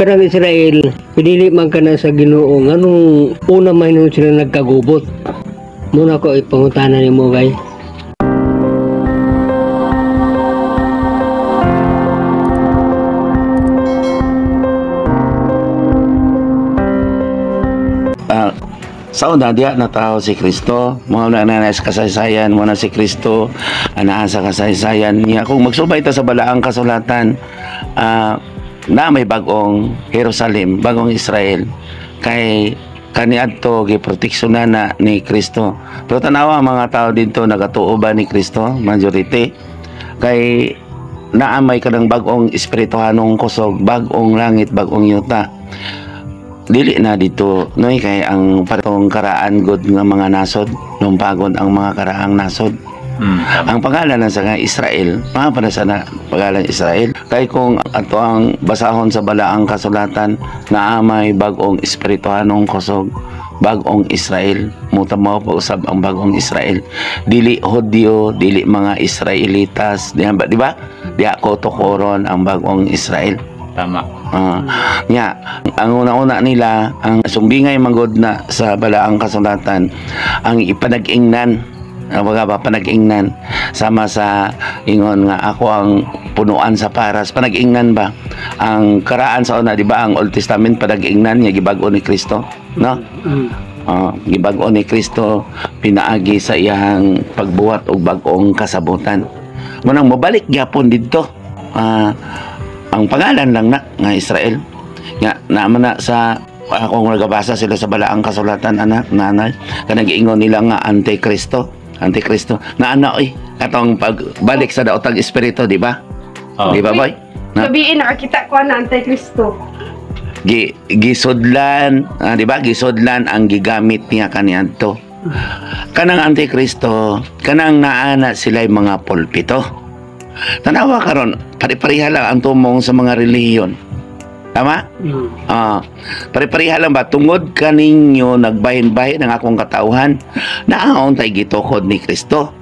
kanang Israel pinili man kana sa Ginoo, nganong una man hinuon sila nagkagubot? Muna ko ipangutana nimo gay. Sa una diha na tao si Kristo, mao na na sa kasaysayan, mo na si Kristo anaa sa kasaysayan niya. Kung magsubay ta sa balaang kasulatan, na may bagong Jerusalem, bagong Israel, kay kaniadto giproteksyonan na ni Kristo. Pero tanawa ang mga tao didto, nagatuo ba ni Kristo? Majority kay naa may kanang bagong espirituhanong kusog, bagong langit, bagong yuta. Dili na dito noy, kay ang patong karaan god nga mga nasod, numpagon ang mga karaang nasod. Tama. Ang pangalan na sa nga Israel, mga pa na sana pangalan Israel, kay kung ato ang basahon sa balaang kasulatan, naa may bag-ong espirituhanong kusog, bagong Israel, muta mao pa usab ang bagong Israel. Dili Hodyo, dili mga Israelitas, di ba? Di ba? Diha ko tukoron ang bagong Israel. Tama. Nya, ang una-una nila, ang sumbingay manggod na sa balaang kasulatan, ang ipanag-ingnan, ang mga ba, panag-ingnan, sama sa ingon nga ako ang punuan sa paras, panag-ingnan ba? Ang karaan sa una, di ba, ang Old Testament panag-ingnan nga gibag-o ni Kristo, no? Gibag-o ni Kristo pinaagi sa iyang pagbuhat og bag-ong kasabutan. Munang mobalik gyapon didto. Ang pangalan lang na nga Israel. Nga naman na sa akong nagabasa sila sa balaang kasulatan, anak, nanay, kanang giingon nila nga antikristo, antikristo. Na ana oy, katong pagbalik sa daotang espiritu, di ba? Oh. Di ba, boy? Na? Sabihin, nakakita ko na antikristo. Gisudlan, di ba? Gisudlan ang gigamit niya kaniadto. Kanang antikristo, kanang naana sila'y mga pulpito. Tanawa karon, pare-pareha lang ang tumong sa mga relihiyon. Tama? Pare-pareha lang ba? Tungod kaninyo nagbahin-bahin ang akong katauhan, naahon tay gitukod ni Kristo.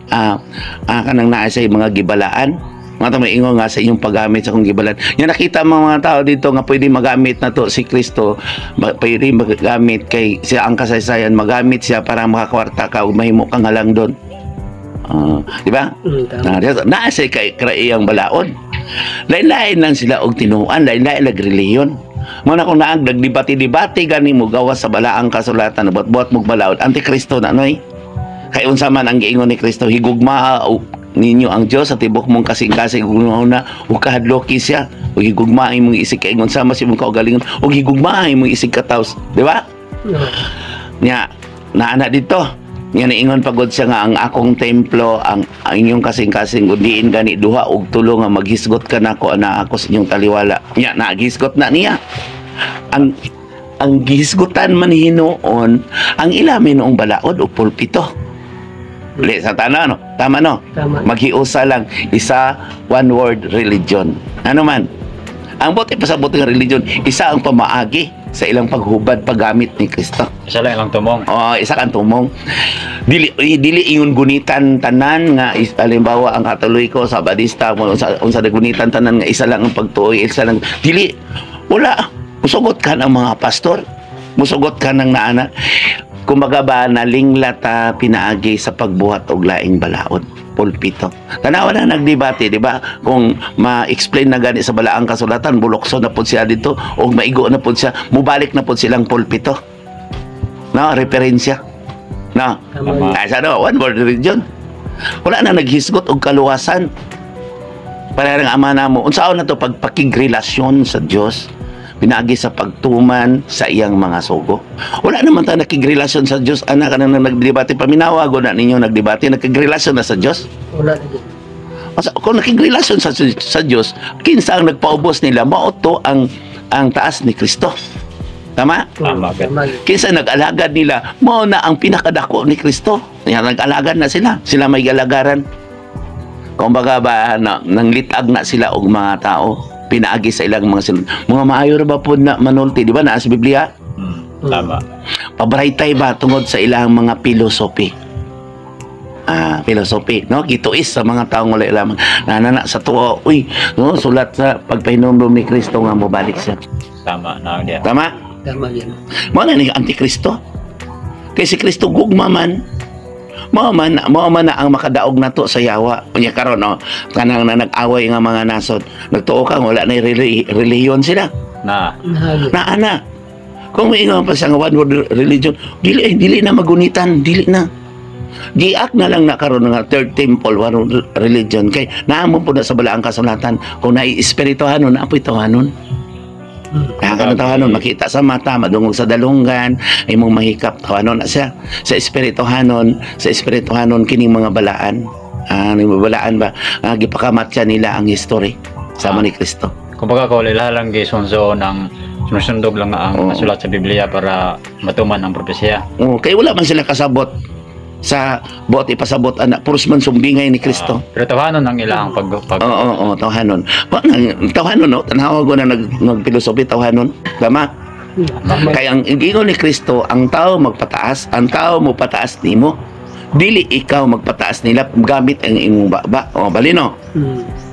Kanang naa sa mga gibalaan. Mga tao, may ingon nga sa inyong paggamit sa akong gibalaan. Yung nakita mga tao dito nga pwede magamit na to si Kristo, pwede magamit kay siya ang kasaysayan, magamit siya para makakwarta ka o mahimo kang halang doon. Di ba? Tama. Naa siya kay iyang balaod. Lain-lain lang sila og tinuan, lain-lain lag relihiyon. Muna kung naag nagdebate-debate gani mo gawas sa balaang kasulatan, buhat-buhat mog balaod, antikristo na noy. Kay unsa man ang giingon ni Kristo, higugmaa ninyo ang Dios sa tibok mong kasing-kasing una ug kahadloki siya, ug higugmaa imong isig kaingon sama sa imong kaugalingon, ug higugmaa imong isig kataos, di ba? Nya naana dito. Nga niingon pagod siya nga ang akong templo, ang inyong kasing-kasing undiin gani duha og tulo nga maghisgot ka nako ana ako sa inyong taliwala. Nya nagisgot na niya. Ang gihisgutan man hinuon ang ilamin noong balaod o pulpito. Uli sa tana no? Tama no? Tama. Maghiusa lang isa one word religion. Ano man? Ang buti pa sa buti ng religion, isa ang pamaagi sa ilang paghubad paggamit ni Kristo. Isa lang ilang tumong. Oo, isa kang tumong. Dili dili ingon gunitan tanan nga halimbawa ang Katoliko, Sabadista, unsa gunitan tanan nga isa lang ang pagtuoy, isa lang. Dili wala, musugot ka ng mga pastor, musugot ka ng naana. Kumbaga ba nalingla ta pinaagi sa pagbuhat og laing balaod, pulpito. Tanawa na nagdebate, di ba? Kung ma-explain na gani sa balaang kasulatan, bulokso na pud siya dito og maigo na pud siya, mubalik na pud silang pulpito. No, referensya. No. Tama. Ay, sa ano, one world religion. Wala na naghisgot og kaluwasan. Para ng ama namo, unsaon na to pagpakigrelasyon sa Dios? Pinaagi sa pagtuman sa iyang mga sugo. Wala naman ta nakigrelasyon sa Dios, anak ka nang nagdebate, paminawa go na ninyo nagdebate, nakigrelasyon na sa Dios. Wala na gyud. Asa kung nakigrelasyon sa Dios, kinsa ang nagpaubos nila, mao to ang taas ni Kristo. Tama? Tama, Tama. Kinsa nag-alagad nila, mao na ang pinakadako ni Kristo. Yan, nag-alagad na sila. Sila may galagaran. Kumbaga ba, nanglitag na sila og mga tao, pinaagi sa ilang mga sinod. Mga maayo ra ba pod na manulti, di ba naa sa Biblia? Tama. Pabraytay ba tungod sa ilang mga filosofi? Filosofi, no? Gituis sa mga taong wala lamang. Nanana sa tuo, uy, no, sulat sa pagpahinomdom ni Kristo nga mobalik siya. Tama na diya. Tama? Tama yan. Mao na ni Antikristo. Kay si Kristo gugma man. Mao man na ang makadaog nato sa yawa. Unya karon, no, kanang na nag-away nga mga nasod. Nagtuo ka wala na relihiyon sila. Na. Nahagi. Naa na. Kung maingon pa siya nga one world religion, dili eh, dili na magunitan, dili na. Giak na lang na karon nga third temple, one world religion, kay naamo po na sa balaang kasulatan kung nai-espirituhanon, na apoy tawanon. Kaya tawanon, makita sa mata, madungog sa dalunggan, imong mahikap, tawanon na siya. Sa espirituhanon kining mga balaan. Ah, ning mga balaan ba? Ah, gipakamatya nila ang history sama ni Kristo. Kumbaga ko ila lang gisunso ng sinusundog lang ang nasulat sa Biblia para matuman ang propesya. Oh, kay wala man sila kasabot sa buot ipasabot ana, puros man sumbingay ni Kristo. Ah, pero tawanon ang ilang pag, pag Oo, tawhanon. Pa nang tawhanon, no, tanawa ko na nagfilosofi tawhanon. Tama? Tama. Kaya ang giingon ni Kristo, ang tao magpataas, ang tao mo pataas nimo. Dili ikaw magpataas nila gamit ang imong baba. O balino.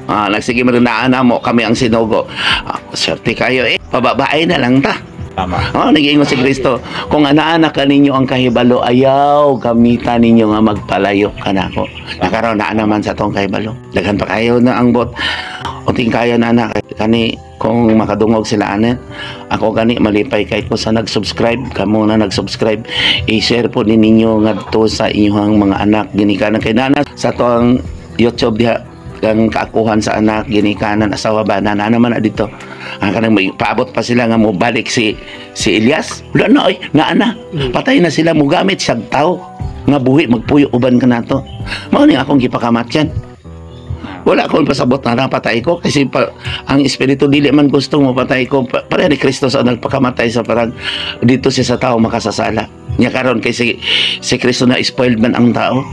Ah, nagsige man naa mo kami ang sinugo. Ah, swerte kayo eh. Pababae na lang ta. Tama. Oh, nag-iingon si Kristo, kung ana-ana ka ninyo ang kahibalo, ayaw gamitan ninyo nga magpalayo kanako. Nakaroon na naman sa tong kahibalo. Daghan pa kayo na ang bot. Uting kayo na anak kani kung makadungog sila anet. Ako gani malipay kay ko sa nag-subscribe, kamo na nag-subscribe, i-share po ni ninyo ngadto sa inyong mga anak ginikanan kay nana sa tong YouTube diha kang kaakuhan sa anak ginikanan asawa ba na naman na dito ang kanang may paabot pa sila nga mobalik si si Elias, wala na oy, naa na. Patay na sila, mugamit siyag tao nga buhi magpuyo uban kanato. Mao ni akong gipakamatyan. Wala akong pasabot na napatay ko kasi pa, ang espiritu dili man gusto mo patay ko. Pareha ni Kristo sa nagpakamatay sa parang dito siya sa tao makasasala niya. Karon kay si, si Kristo na spoiled man ang tao,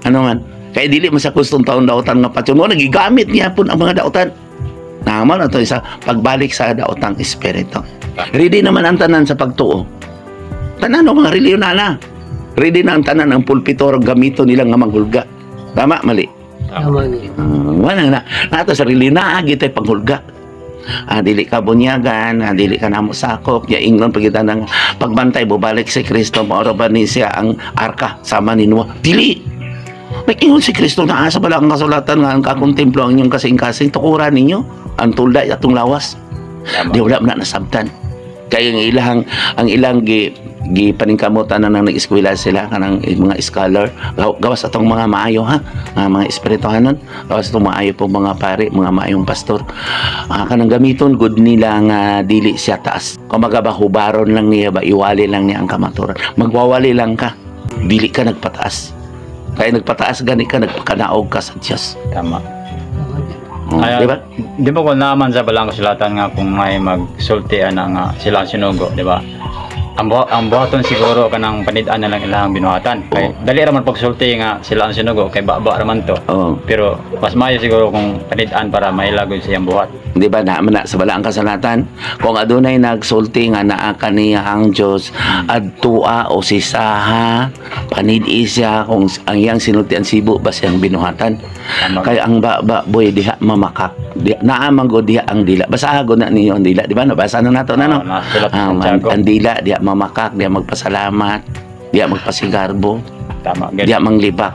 ano man kay dili man sa gustong taon dautan nga patyon mo nagigamit niya pun ang mga dautan. Naman na to sa pagbalik sa daotang espiritu. Ready naman ang tanan sa pagtuo. Tanan o mga reliyon na na. Ready na ang tanan ang pulpito gamito nila nga manghulga. Tama, mali? Tama gyud. Wala na. Nato sa reliyon na gitay panghulga. Ah, dili ka bunyagan, ah, dili ka namo sakop, ya ingon pagita ng pagbantay bubalik si Kristo, maoro ba ni siya ang arka sama ni Noah? Dili. May ingon si Kristo na asa bala ang kasulatan nga ang akong templo ang inyong kasing-kasing tukuran ninyo ang tulda atong lawas. Tama. Di wala man na nasabtan. Kaya ang ilang gi gi paningkamutan na nang nag-eskwela sila kanang mga scholar, gawas atong mga maayo ha, nga mga espirituhanon, gawas atong maayo pong mga pari, mga maayong pastor, ah, kanang gamiton good nila nga dili siya taas. Kumbaga ba, hubaron lang niya ba, iwali lang niya ang kamaturan. Magwawali lang ka, dili ka nagpataas. Kaya nagpataas gani ka, nagpakanaog ka sa Dios. Tama. Tama gyud. Oh, Kaya, di ba? Di ba kung naman sa balang kasulatan nga kung may magsulti ana nga sila ang sinugo, di ba? Ang buhaton siguro kanang panid-an na lang ilang binuhatan. Kay dali ra man pagsulti nga sila ang sinugo kay baba ra man to. Oh. Pero mas maayo siguro kung panid-an para mailagod sa iyang buhat. Di ba na, na sa balaang kasulatan kung adunay nagsulti nga naa kaniya ang Dios, adtua o sisaha, panid-i siya kung ang iyang sinulti ang sibo ba siyang binuhatan. Tama. Kaya ang baba, boy, diha mamakak diha, naa man gud diha ang dila. Basaha gud na ninyo ang dila, di ba? Nabasa na nato na, no? Oo, nasulat sa Ah, Santiago. ang dila diha mamakak, diha magpasalamat, diha magpasigarbo, Tama. diha manglibak.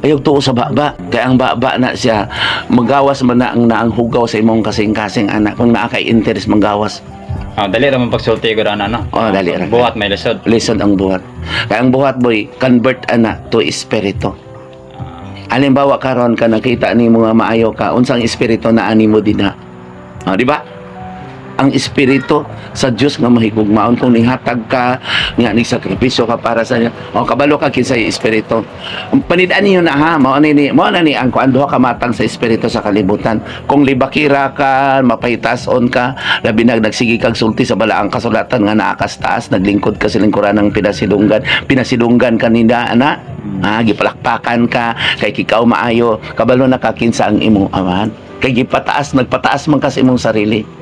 Ayaw tuo sa baba. Kaya ang baba na siya, magawas man na ang naang hugaw sa imong kasing-kasing anak. Kung naa kay interest manggawas. Ah, dali ra man pagsulti ko ana, no. Oh, dali ra. Buhat may lisod. Lisod ang buhat. Kaya ang buhat, boy, convert ana to espiritu. Halimbawa karon ka nakita nimo nga maayo ka, unsang espiritu na ani mo dinha? Ah, di ba? Ang espiritu sa Dios nga mahigugmaon kung nihatag ka nga ni sakripisyo ka para sa niya. O kabalo ka kinsay espiritu. Panid-an niyo na ha, mao na ni ang kuan, duha ka matang sa espiritu sa kalibutan. Kung libakira ka, mapahitason ka, labi na nagsige kag sulti sa balaang kasulatan nga naa kas taas, naglingkod ka sa lingkuran ng pinasilunggan, pinasilunggan kanina ana. Ah, gipalakpakan ka kay ikaw maayo, kabalo na ka kinsa ang imong amahan. Kay gipataas, nagpataas man ka sa imong sarili.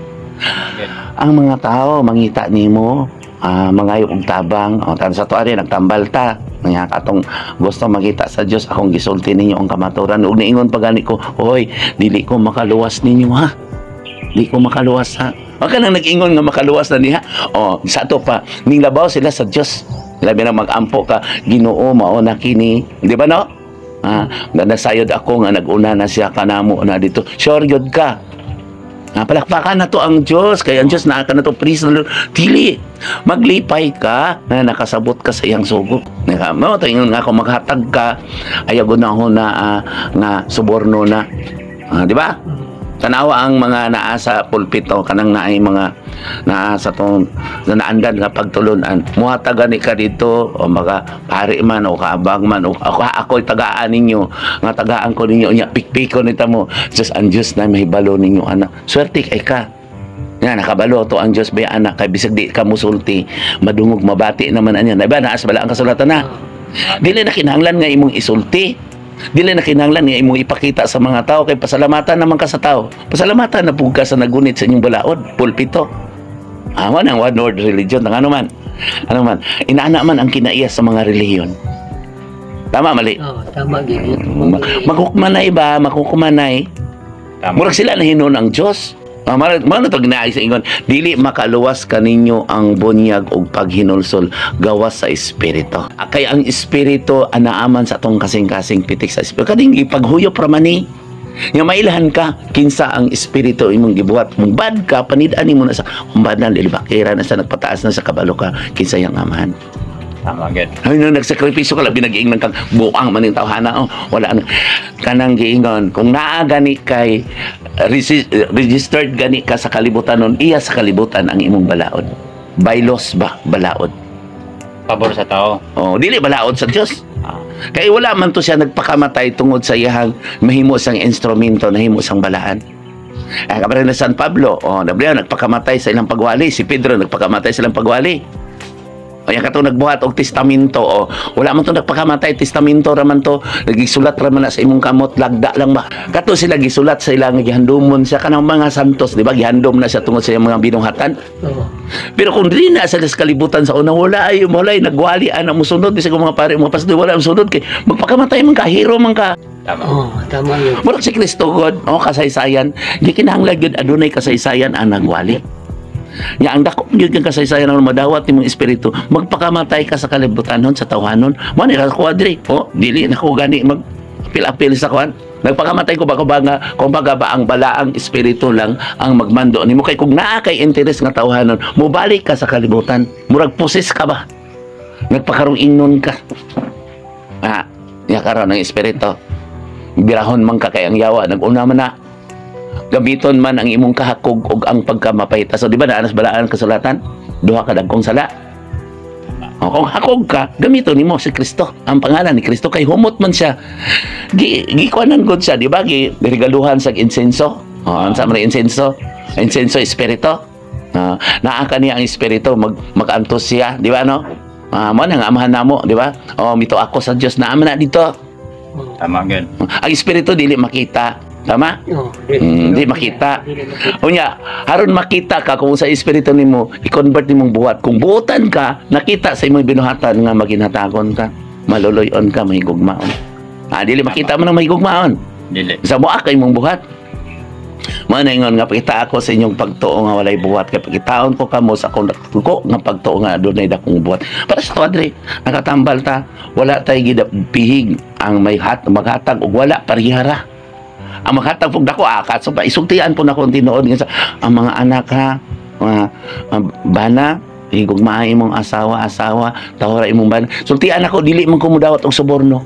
Ang mga tao mangita nimo, ah, mangayo og tabang o tan sa tuari nagtambal ta nga katong gusto makita sa Dios akong gisulti ninyo ang kamaturan ug niingon pa gani ko, "Hoy, dili ko makaluwas ninyo ha." Di ko makaluwas ha. Wa ka nang nag-ingon nga makaluwas na niya. O, sa ato pa, ninglabaw sila sa Dios. Labi na mag-ampo ka, "Ginoo, mao na kini." Di ba no? Ah, nasayod ako nga nag-una na siya kanamo na dito. Sure gyud ka. Ah, palakpakan na to ang Diyos. Kaya ang Diyos naa ka na to, praise the Lord. Dili. Maglipay ka na nakasabot ka sa iyang sugo. Naka, mo to ingon nga kung maghatag ka, ayaw gunahon na nga suborno na. Ah, di ba? Tanawa ang mga naa sa pulpito, kanang naay mga naa sa tong na naandan nga pagtulunan. Muhatag gani ka dito o maka pari man o kaabang man o ako ako'y tagaan ninyo nga tagaan ko ninyo nya pikpiko nita mo. Diyos, ang Diyos na mahibalo ninyo anak. Swerte kay ka. Nga nakabalo to ang Diyos ba anak, kay bisag di ka musulti, madungog, mabati naman anya. Diba naas bala ang kasulatan na? Dili na kinahanglan nga imong isulti. Dili na kinahanglan nga imong ipakita sa mga tao kay pasalamatan naman ka sa tao. Pasalamatan na pug ka sa nagunit sa inyong balaod, pulpito. Ah, ang one world religion. Ang ano man? Ano man? Inaana man ang kinaiya sa mga relihiyon. Tama, mali? Oh, tama gyud. Maghukmanay ba? Maghukmanay. Tama. Murag sila na hinon ang Diyos. Ah, mara to ginaay sa ingon, dili makaluwas kaninyo ang bunyag ug paghinulsol gawas sa espiritu. Ah, kay ang espiritu anaaman sa atong kasing-kasing pitik sa espiritu. Kaning ipaghuyop ra man ni. Nga mailhan ka kinsa ang espiritu imong gibuhat. Kung bad ka, panid-an nimo na sa kung bad na lilibakira na sa nagpataas na sa kabalo ka kinsa yang amahan. Tama gyud. Ay, nung nagsakripisyo ka, labi nag-iingnan kang buang man yung tawhana. Oh, wala na. Kanang giingon, kung naa gani kay registered gani ka sa kalibutan nun, iya sa kalibutan ang imong balaod. By laws ba, balaod. Pabor sa tao. Oh, dili balaod sa Dios. Ah. Kay wala man to siya nagpakamatay tungod sa iyang mahimo sang instrumento, nahimo sang balaan. Ay, kapag na San Pablo, oh, nabliya, nagpakamatay sa ilang pagwali. Si Pedro, nagpakamatay sa ilang pagwali. O yan katong nagbuhat og testamento, oh, wala man to nagpakamatay, testamento ra man to, nagisulat ra man na sa imong kamot, lagda lang ba. Kato sila gisulat sa ilang gihandumon siya kanang mga santos, di ba? Gihandom na siya tungod sa iyang mga binuhatan. Oh. Pero kung di na sa kalibutan sa una, wala ay wala ay nagwali ana musunod bisag ang mga pare, mga pastor, wala ang sunod kay magpakamatay man ka, hero man ka. Tama. Oh, tama yun. Murag si Kristo God, oh, kasaysayan, di kinahanglan gyud adunay kasaysayan ang nagwali. Nya ang dako gyud kang kasaysayan ang madawat nimong espiritu, magpakamatay ka sa kalibutanon, sa tawhanon. Mo ni ko adri. Oh, dili na ko gani mag apil-apil sa kuan. Nagpakamatay ko ba ko ba nga kumbaga ba ang balaang espiritu lang ang magmando nimo, kay kung naa kay interes nga tawhanon, mobalik ka sa kalibutan. Murag poses ka ba? Nagpakarong ingnon ka. Ah, nya karon ang espiritu. Birahon man ka kay ang yawa nag-una man na gamiton man ang imong kahakog og ang pagkamapayta. So di ba naanas balaan kasulatan? Duha ka dagkong sala. O, kung hakog ka, gamiton nimo si Kristo. Ang pangalan ni Kristo kay humot man siya. Gi gikuanan gud siya, di ba? Gi regaluhan sa insenso. O, unsa man ang insenso? Insenso espiritu. Ah, naa ka niya ang espiritu mag-antos siya, di ba no? Ah, mo nang amahan namo, di ba? O mito ako sa Dios naa man na dito. Oh. Tama gyud. Ang espiritu dili makita. Tama? Oh, Di makita. Dili makita. Unya, aron makita ka kung sa espiritu nimo, i-convert nimong buhat. Kung buotan ka, nakita sa imong binuhatan nga maginhatagon ka, maluloy-on ka, mahigugmaon. Ah, dili makita mo nang mahigugmaon. Dili. Sa mua kay imong buhat. Mao na ingon nga pakita ako sa inyong pagtuo nga walay buhat, kay pakitaon ko kamo sa akong dako nga pagtuo nga adunay dakong buhat. Para sa to adre, nakatambal ta, wala tay gidapihig ang may hat maghatag og wala parihara. Ang maghatag pug dako akat so pa isultian po na kung tinuod nga sa ang mga anak ha, mga bana, higugmaa imong asawa, asawa tawra imong bana. Sultian ako, dili man ko modawat og suborno.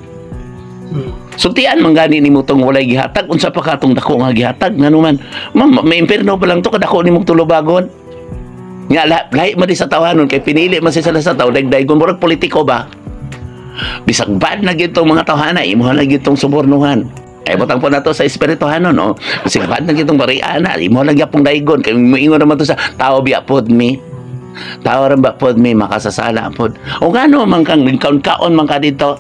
Sultian man gani nimo tong walay gihatag, unsa pa ka tong dako nga gihatag? Ngano man, ma'am, may impierno pa lang to kadako nimong tulubagon. Nga lahi man di sa tawanon kay pinili man sila sa tawo dagdaygon, murag politiko ba. Bisag bad na gyud tong mga tawhana, imo na gyud tong subornuhan. Eh, butang po na to sa espirituhanon, no? Bisag bad na gyud tong bariana, imo lang gyapong daygon kay moingon naman to sa tao biya pod mi. Tao ra ba pod mi makasasala pod. O ngano man kang nagkaon-kaon man ka dito?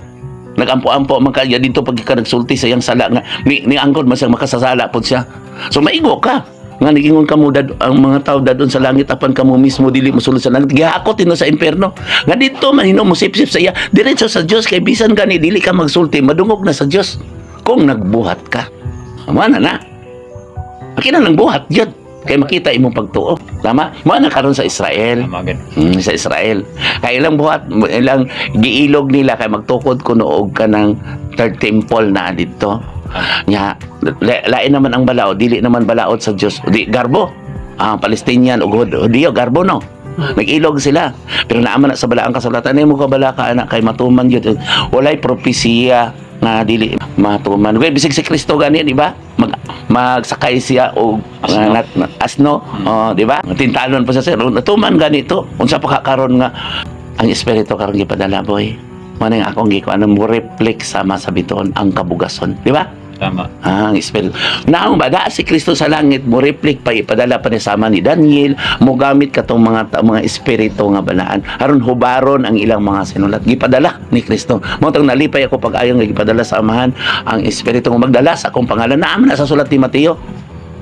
Nagampo-ampo man ka dito pag ka nagsulti sa iyang sala nga ni angkod man siyang makasasala pod siya. So maigo ka nga nigingon kamo dad, ang mga tao dadon sa langit apan kamo mismo dili mosulod sa langit, gihakot hino sa impierno nga didto man hino mosipsip sa iya diretso sa Dios, kay bisan gani dili ka magsulti, madungog na sa Dios kung nagbuhat ka. Mana na akina nang buhat gyud. Kay makita imong pagtuo. Tama? Mao na karon sa Israel. Tama gid. Sa Israel. Kay ilang buhat, ilang giilog nila kay magtukod kuno og kanang third temple na didto. Nya lain naman ang balaod, dili naman balaod sa Dios. Di garbo. Ang Palestinian ug Hudiyo garbo, no. Nag-ilog sila. Pero naaman na sa balaang kasulatan nimo kabala ka anak kay matuman gyud. Walay propesiya nga dili matuman. Well, bisig si Kristo gani, di ba? Magsakay siya og asno. Asno, oh, di ba? Tintalon pa siya sir. Natuman ganito. Unsa pa ka karon nga ang espiritu karon gipadala, boy. Mao na akong gikuan mo reflect sama sa bituon ang kabugason, di ba? Tama. Ah, ang espiritu. Naong ba da si Kristo sa langit mo reflect pa ipadala pa ni sama ni Daniel mo gamit katong mga espiritu nga balaan aron hubaron ang ilang mga sinulat gipadala ni Kristo. Mao tong nalipay ako pag ayon nga gipadala sa Amahan ang espiritu nga magdala sa akong pangalan, naa man na sa sulat ni Mateo.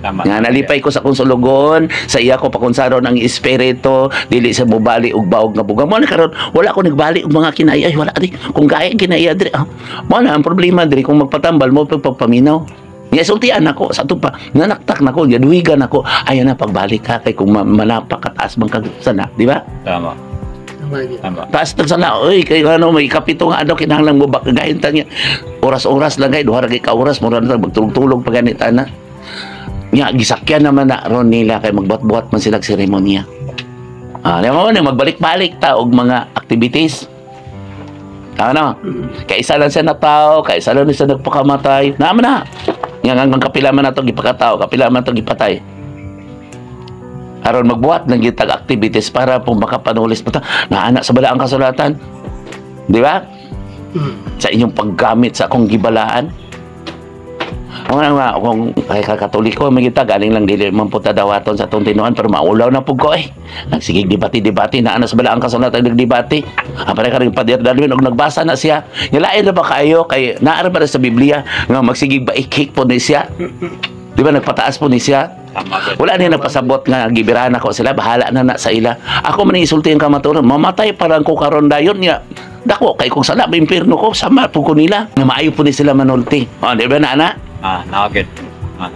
Tama. Nga nalipay ko sa akong sulugon, sa iya ko pakunsaron ang espiritu, dili sa mobali og baog nga buga. Mo na karon wala ko nagbali og mga kinaya, ay wala di. Kung gaya kinaya diri, ah. Mo na ang problema diri kung magpatambal mo pagpaminaw. Nga sultian ako sa ato pa, nanaktak nako, gaduwigan ako. Ayan na pagbalik ka kay kung manapak ka taas man kag sana, di ba? Tama. Tama gyud. Tama. Taas tag sana, oy kay ano may kapito nga adlaw kinahanglan mo bak gayon ta niya. Oras-oras lang kay duha ra kay ka oras mo ra na magtulog-tulog pa ganit ana. Nya gisakyan naman na ron nila kay magbuhat-buhat man sila og seremonya. Ah, di mo na magbalik-balik ta og mga activities. Ano? Kay isa lang siya natao, kay isa lang siya nagpakamatay. Naman na. Nga hanggang kapila man nato gipakatao, kapila man nato gipatay. Aron magbuhat ng gitag activities para po makapanulis pa ta. Naana sa balaang kasulatan. Di ba? Sa inyong paggamit sa akong gibalaan. Ang nga nga, kung ay kakatoliko, may kita, galing lang dili man po dawaton sa atong tinuan, pero maulaw na po ko eh. Nagsigig debate-debate, naana sa balaang kasulatan nagdebate. Ang pare ka rin Pader Darwin, og nagbasa na siya. Nilain na ba kayo, kay naara ba na sa Biblia, nga magsigig baikik po ni siya? Di ba nagpataas po ni siya? Tama gid. Wala niya nagpasabot nga gibirahan ako sila, bahala na na sa ila. Ako man ang isulti ang kamaturan, mamatay parang ko karon dayon niya. Dako kay kung sala impierno ko sama po ko nila. Nga maayo po ni sila manulti. O, di ba na ana? Ah, naa gid. Ah.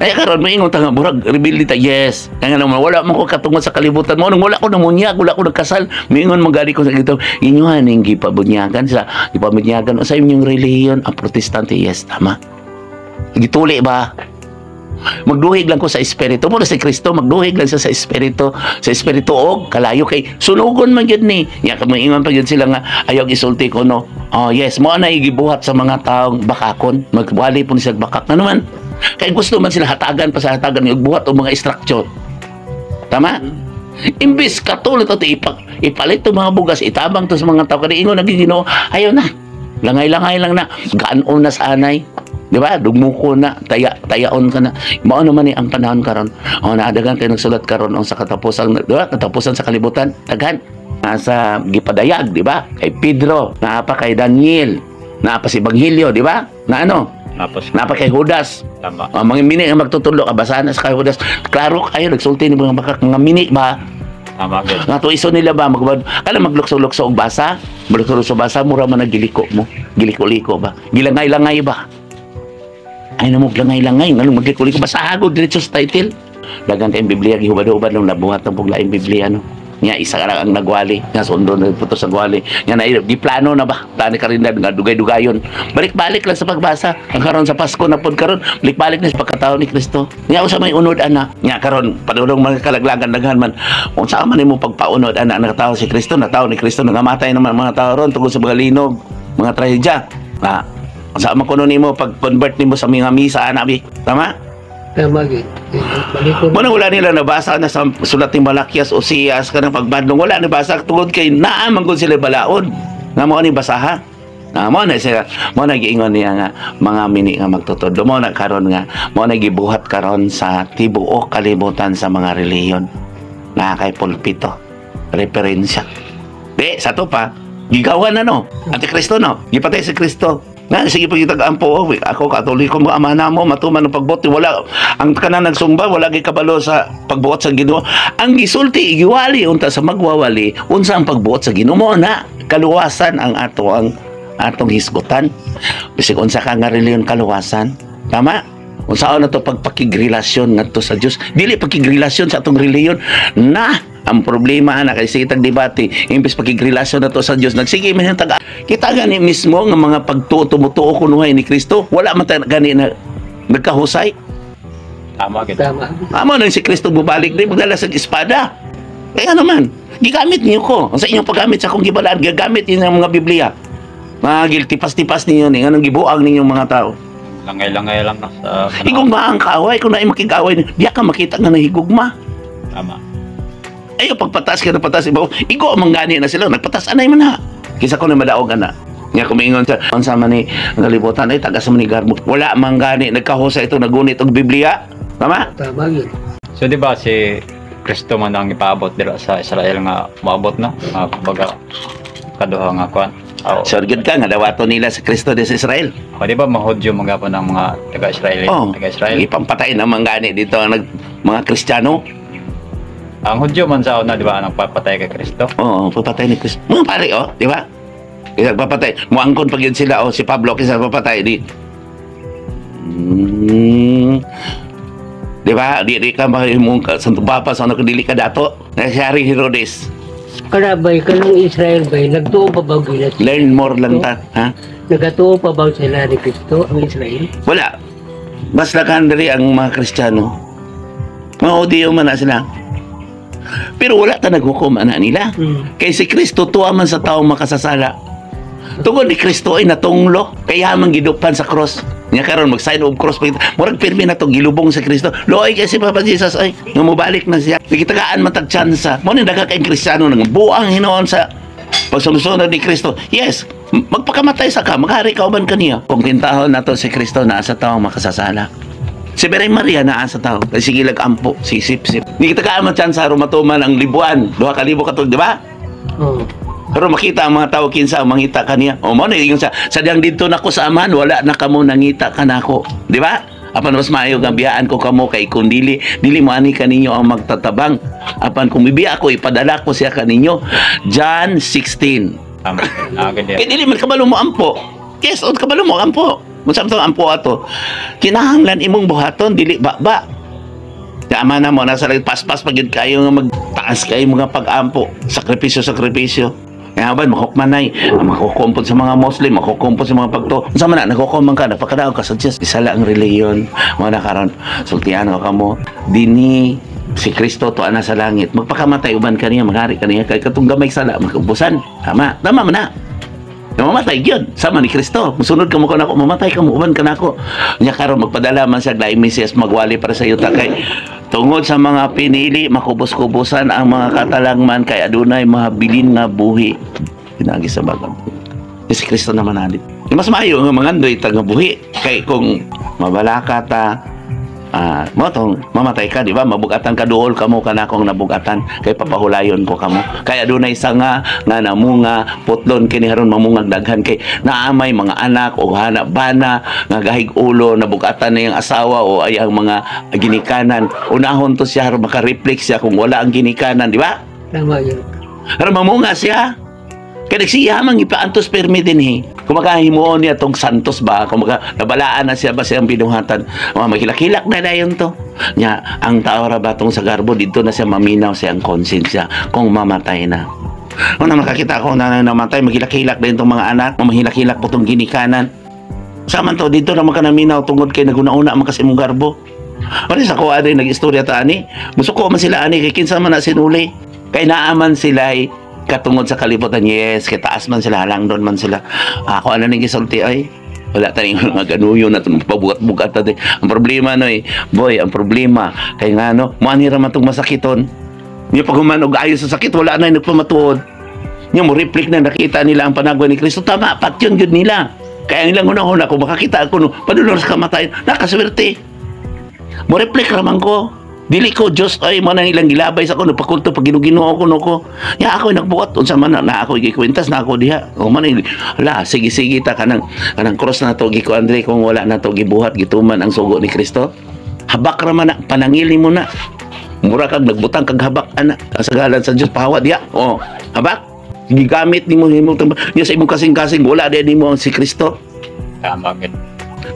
Ay karon moingon ta nga murag rebelde ta. Yes. Kaya nga naman wala man ko katungod sa kalibutan mo nung wala ko namunyag, wala ko nagkasal. Moingon man gani ko sa gito. Inyohan ning gipabunyagan sa gipabunyagan sa inyong relihiyon ang Protestante. Yes, tama. Gituli ba? Magduhig lang ko sa espiritu. Muna si Kristo, magduhig lang siya sa espiritu og kalayo kay sunugon man gyud ni. Nya ka moingon pa gyud sila nga ayaw isulti ko no. Oh yes, mo na gibuhat sa mga taong bakakon, magwali po ni sila bakak na naman. Kay gusto man sila hatagan pa sa hatagan og buhat og mga structure. Tama? Imbis katulad to ipalit to mga bugas, itabang to sa mga tao kani ingon naging Ginoo, ayaw na. Langay-langay lang na, ganon na sa anay. Di ba? Dugmuko na, tayaon ka na. Mao naman ni ang panahon karon. O naadagan kay nagsulat karon ang sa katapusan, di ba? Katapusan sa kalibutan, daghan. Nasa gipadayag, di ba? Kay Pedro, naa pa kay Daniel, naa pa si Ebanghelyo, di ba? Na ano? Tapos Naa pa kay Judas. Tama. Ang mga mini nga magtutudlo, kabasahan na sa kay Judas. Klaro kayo nagsulti ni mga bakak mga mini ba? Tama gid. Nga tuiso nila ba magbad kala maglukso-lukso og basa, maglukso-lukso basa mura man naggiliko mo. Giliko-liko ba? Gilangay-langay ba? Ay na mo langay-langay nganong magliko-liko basa agod diretso sa title. Dagan kayong Biblia gihubad-hubad nung nabuhat ng puglaing Biblia no. Nya isa ka lang ang nagwali, nga sundo na puto sa gwali. Nya na di plano na ba? Plano ka rin na nga dugay-dugayon. Balik-balik lang sa pagbasa. Ang karon sa Pasko na pod karon, balik-balik na sa pagkatao ni Kristo. Nya usa may unod ana. Nya karon padulong mga kalaglagan daghan man. Unsa man nimo pagpaunod ana nakatao si Kristo, natao ni Kristo, nangamatay naman ang mga tao ron tungod sa mga linog, mga trahedya. Ah, unsa man kuno nimo pag-convert nimo sa mga misa ana bi? Tama? Tama gyud. Balikon. Muna wala nila nabasa na sa sulat ni Malakias o Siyas kanang pagbadlong wala nabasa tungod kay naa man gud sila balaod nga mao ni basaha. Ah, mao na sila, mao na giingon niya nga mga mini nga magtutudlo, mao na karon nga mao na gibuhat karon sa tibuok kalibutan sa mga relihiyon na kay pulpito referensya. Di sa to pa gigawan na no Antikristo no gipatay si Kristo. Nga, sige pag itag-ampo, oh, ako Katoliko mo, ama na mo, matuman ang pagbote, wala, ang kanang nagsumba, wala gay kabalo sa pagbuot sa Ginoo. Ang gisulti, igiwali, unta sa magwawali, unsa ang pagbuot sa Ginoo mo na, kaluwasan ang ato ang atong hisgutan. Bisig unsa ka nga reliyon kaluwasan. Tama? Unsaon na to pagpakigrelasyon ngadto sa Dios? Dili pagkigrelasyon sa atong relihiyon na ang problema ana kay sige tag debate, imbes pakigrelasyon na to sa Dios, nagsige man yung taga kita gani mismo nga mga pagtuo, tumutuo kunuhay ni Kristo, wala man ta gani na nagkahusay. Tama gid. Tama. Amo nang si Kristo bubalik di magdala sa espada. Kaya naman, gigamit niyo ko. Sa inyong paggamit sa akong gibalaan, gigamit niyo ang mga Biblia. Mga giltipas-tipas ninyo ni anong gibuang ninyong mga tao. Langay-langay lang na sa Higugma ang kaaway, kung naay makig-away, diya ka makita nga nahigugma. Tama. Ayo pagpatas ka na patas ibaw, igo man gani na sila, nagpatas anay man ha. Kisa ko na madaog ana. Nga kumingon sa unsa man ni ang kalibutan ay taga sa man ni garbo. Wala man gani nagkahusa ito nagunit og Biblia. Tama? Tama yun. So di ba si Kristo man ang ipaabot dira sa Israel nga moabot na nga kumbaga kaduha nga kuan. Oh. Sure gyud ka nga dawato nila sa Kristo des Israel. O, di ba mahudyo man gapon ang mga taga Israel, Oh, taga Israel. Ipampatay naman gani dito ang mga Kristiyano. Ang Hudyo man sa una, di ba, ang nagpapatay kay Kristo. Oo, papatay ni Kristo. Mga pare, oh, di ba? Kaya papatay. Muangkon pag yun sila, oh, si Pablo, kaysa papatay, di. Di ba? Di ka mahimong ka, sa papa, sa ano, dili ka dato. Na si Harry Herodes. Kana bay, kanang Israel bay, nagtuo pa ba gila? Learn more lang ta, ha? Nagatuo pa ba sila ni Kristo ang Israel? Wala. Mas diri ang mga Kristiyano. Mga Hudiyo man na sila. Pero wala ta naghukom ana nila. Kay si Kristo tuwa man sa taong makasasala. Tungod ni Kristo ay natunglo, kaya man gidupan sa cross. Nya karon mag sign of cross pa kita. Murag pirmi na to gilubong sa Kristo. Luoy kay si Papa Jesus ay nga mobalik na siya. Gitagaan man tag tsansa. Mo ni daghang kay Kristiyano nang buang hinuon sa pagsunod ni Kristo. Yes, magpakamatay sa ka, maghari ka uban kaniya. Kung kintahon nato si Kristo naa sa taong makasasala. Si Mary Maria naa sa tao. Kay sige lag ampo, si sip-sip. Ni gitagaan man tsansa aron matuman ang libuan. 2,000 ka tuig, di ba? Oh. Pero makita ang mga tao kinsa ang mangita kaniya. O mo na ingon sa sadyang didto nako sa Amahan, wala na kamo nangita kanako. Di ba? Apan mas maayo nga biyaan ko kamo kay kung dili dili mo ani kaninyo ang magtatabang. Apan kung bibiya ako, ipadala ko siya kaninyo. John 16. Tama. Ah, gid. Kay dili man kabalo mo ampo. Yes, on kabalo mo ampo. Unsa man tong ampo ato? Kinahanglan imong buhaton dili ba ba. Tama na mo nasa langit paspas pa gyud kayo nga magtaas kayo mga pag-ampo, sakripisyo sakripisyo. Kaya ba makukmanay, makukumpon sa mga Muslim, makukumpon sa mga pagto. Unsa man na nagkukumpon ka, napakadaog ka sa Diyos. Isa lang ang relihiyon. Mo na karon sultian ko kamo dinhi si Kristo tuwa na sa langit. Magpakamatay uban kaniya, maghari kaniya kay katong gamay sala makubusan. Tama, tama man na. Nga mamatay gyud sama ni Kristo. Musunod ka mo kanako, mamatay ka mo uban kanako. Nya karon magpadala man siya laing Mesiyas magwali para sa yuta kay tungod sa mga pinili makubos-kubosan ang mga katalangman kay adunay mahabilin nga buhi. Pinagi sa bagam. Si Kristo naman alit. Mas maayo nga mangandoy ta nga buhi kay kung mabalaka ta, mo tong mamatay ka, di ba? Mabugatan ka, duol kamo kanakong nabugatan kay papahulayon ko kamo. Kay adunay sanga nga namunga, putlon kini haron mamungag daghan kay naamay mga anak o hana bana nga gahig ulo, nabugatan na iyang asawa o ay ang mga ginikanan. Unahon to siya haron maka-reflect siya kung wala ang ginikanan, di ba? Tama yun. Haron mamunga siya. Kaya nagsiya man ipaantos permi din eh. Kumbaga himuon niya tong Santos ba, kumbaga nabalaan na siya ba siyang binuhatan. Mga maghilak-hilak na dayon to. Nya, ang tao ra ba tong sa garbo dito na siya maminaw siyang konsensya kung mamatay na. Una makakita ko na namatay, maghilak-hilak din tong mga anak, mahilak-hilak po tong ginikanan. Sa man to dito na makanaminaw tungod kay naguna-una man kasi imong garbo. Pare sa kuha din nag-istorya ta ani. Musuko man sila ani kay kinsa man na sinuli. Kay naaman sila ay katungod sa kalibutan. Yes, kay taas man sila, halangdon man sila. Ako ano ning gisulti ay wala tayong mga ganuyo na itong pabugat-bugat natin. Ang problema no eh, boy, ang problema kay nga no, mo ani ra man tong masakiton. Nya pag human og ayos sa sakit, wala na nagpamatuod. Nya mo reflect na nakita nila ang panagwa ni Kristo. Tama, patyon gyud nila. Kaya ang ilang hunahuna kung makakita ako no, padulong sa kamatayon, nakaswerte. Mo reflect raman ko. Dili ko Diyos ay mo nang ilang gilabay sa kuno pakulto pag Ginoo ko no ko. Ya ako nagbuhat unsa man na, na ako gikwintas na ako diha. O man ala sige sige ta kanang kanang cross na to giko Andre kung wala na to gibuhat gituman ang sugo ni Kristo. Habak ra man na panangil nimo na. Mura kag nagbutang kag habak ana kasagalan sa Dios pahawa diha. Oh, habak. Gigamit nimo nimo niya sa imong kasing-kasing wala di nimo ang si Kristo. Tama gid.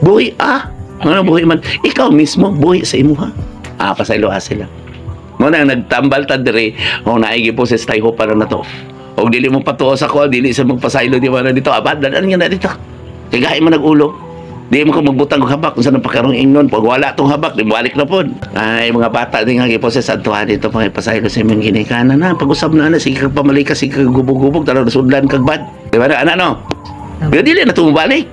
Buhi ah. Ano buhi man ikaw mismo buhi sa imuha. Ah, pasayloa sila. Mo na nagtambal ta diri, kung naigi po sa stay hope para na to. Og dili mo patuo sa ko, dili sa magpasaylo di ba na dito, abad dadan nga na dito. Kay gahi man nagulo. Di mo ko magbutang og habak kung saan ang pakarong ingnon. Pag wala tong habak, di balik na pod. Ay, mga bata din nga giposes adtuhan dito mga ipasaylo sa imong ginikanan na. Pag-usab na na, sige kag pamalika, sige kag gubog-gubog, tanaw nasudlan kag bad. Di ba na, ana no? Pero dili na tumubalik.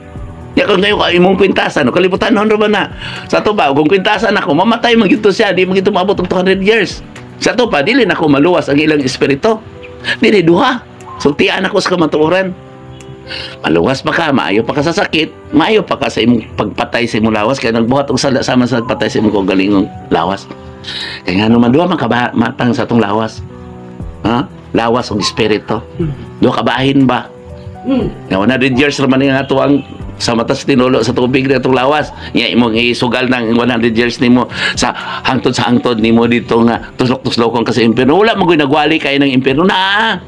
Ya kung ngayon ka imong kwintasan, no, kalibutan ra ba na? Sa to ba, kung kwintasan ako, mamatay man gyud to siya, di man gyud to maabot og 200 years. Sa to pa, dili na ako maluwas ang ilang espiritu. Dili duha. Sultian ako sa kamatuoran. Maluwas pa ka, maayo pa ka sa sakit, maayo pa ka sa imong pagpatay sa imong lawas, kaya nagbuhat og sala sama sa nagpatay sa imong kaugalingong lawas. Kaya nga naman duha man ka matang sa atong lawas. Ha? Lawas ug espiritu. Duha ka bahin ba? Nga 100 years raman nga ato ang sa mata sa tinulo sa tubig na itong lawas. Nga imong isugal ng 100 years nimo sa hangtod sa hangtod nimo dito nga tuslok-tuslokon ka sa impyerno. Wala mo nagwali kay ng impyerno naa.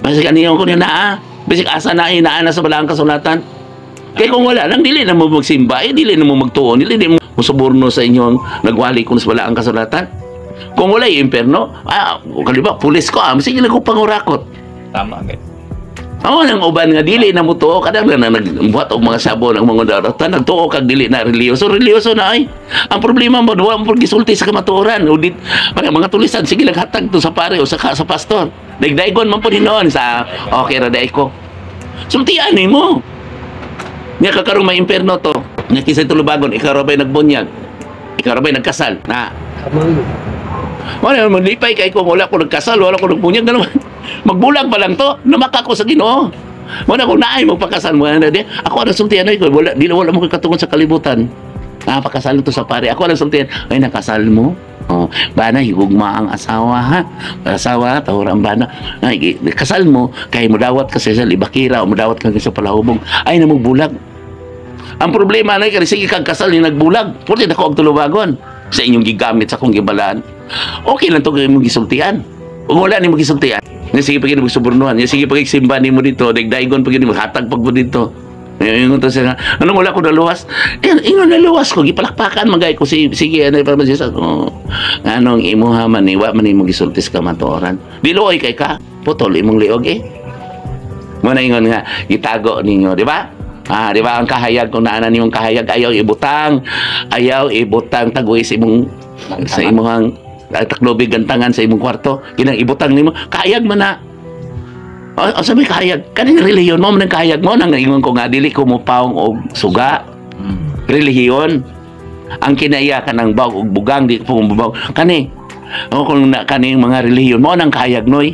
Basig aniyon ko niya naa. Basig asa na inaa na sa balaang kasulatan. Kaya kung wala lang, dili na mo magsimba, eh, dili na mo magtuon, dili na mo musuborno sa inyong nagwali kung sa balaang kasulatan. Kung wala yung impyerno, ah, kaliba, pulis ko, ah, sige lang ko pangurakot. Tama gid. Amo nang uban nga dili na mo tuo kadang na nagbuhat og mga sabon ang mga daratan nagtuo kag dili na relihiyoso, relihiyoso na ay. Ang problema mo wa mo gisulti sa kamatuoran o dit mga tulisan sige lang hatag to sa pare o sa pastor. Daigdaigon man pud hinuon sa okay ra dai ko. Sultian nimo. Nya kakarong may impierno to. Nya kisay tulubagon, ikaw ra ba'y nagbunyag? Ikaw ra ba'y nagkasal? Na. Tama yun. Wala naman lipay kay kung wala ko nagkasal, wala ko nagbunyag na naman. Magbulag pa lang to, namaka ko sa Ginoo. Wala ko naay magpakasal mo na di. Ako ang sultian ay ko, wala di wala mo katungod sa kalibutan. Napakasal to sa pare. Ako ang sultian, ay nakasal mo. Oh, bana higugma ang asawa ha. Asawa tawra ang bana. Ay kasal mo kay mudawat ka sa libakira o mudawat ka sa palahubong. Ay na bulag. Ang problema na kay sige kag kasal ni nagbulag. Pwede na ko og tulubagon sa inyong gigamit sa akong gibalaan. Okay lang to kay imong gisultian. Ug wala nimo gisultian. Nga sige pag mo subornuhan, nga sige pag simba nimo dito, dagdaygon pag nimo hatag pag mo dito. Ingon to siya, anong wala ko naluwas? Eh, ingon naluwas ko, gipalakpakan man gay ko si sige ano pa man siya. Oh, anong imuha man ni wa man nimo gisulti sa kamatuoran. Diluoy kay ka, putol imong liog eh. Mo na ingon nga gitago ninyo, di ba? Ah, di ba ang kahayag kung naa na nimong kahayag ayaw ibutang taguis imong sa imong taklobi gantangan sa imong kwarto, kinang ibutang nimo, kahayag man na. O, sabi kahayag, kaning relihiyon mo man ang kahayag mo nang ingon ko nga dili ko mopaong og suga. Relihiyon. Ang kinaiya kanang bawg og bugang di ko mobawg. Kani o kung na kaning mga relihiyon mo nang kahayag noy.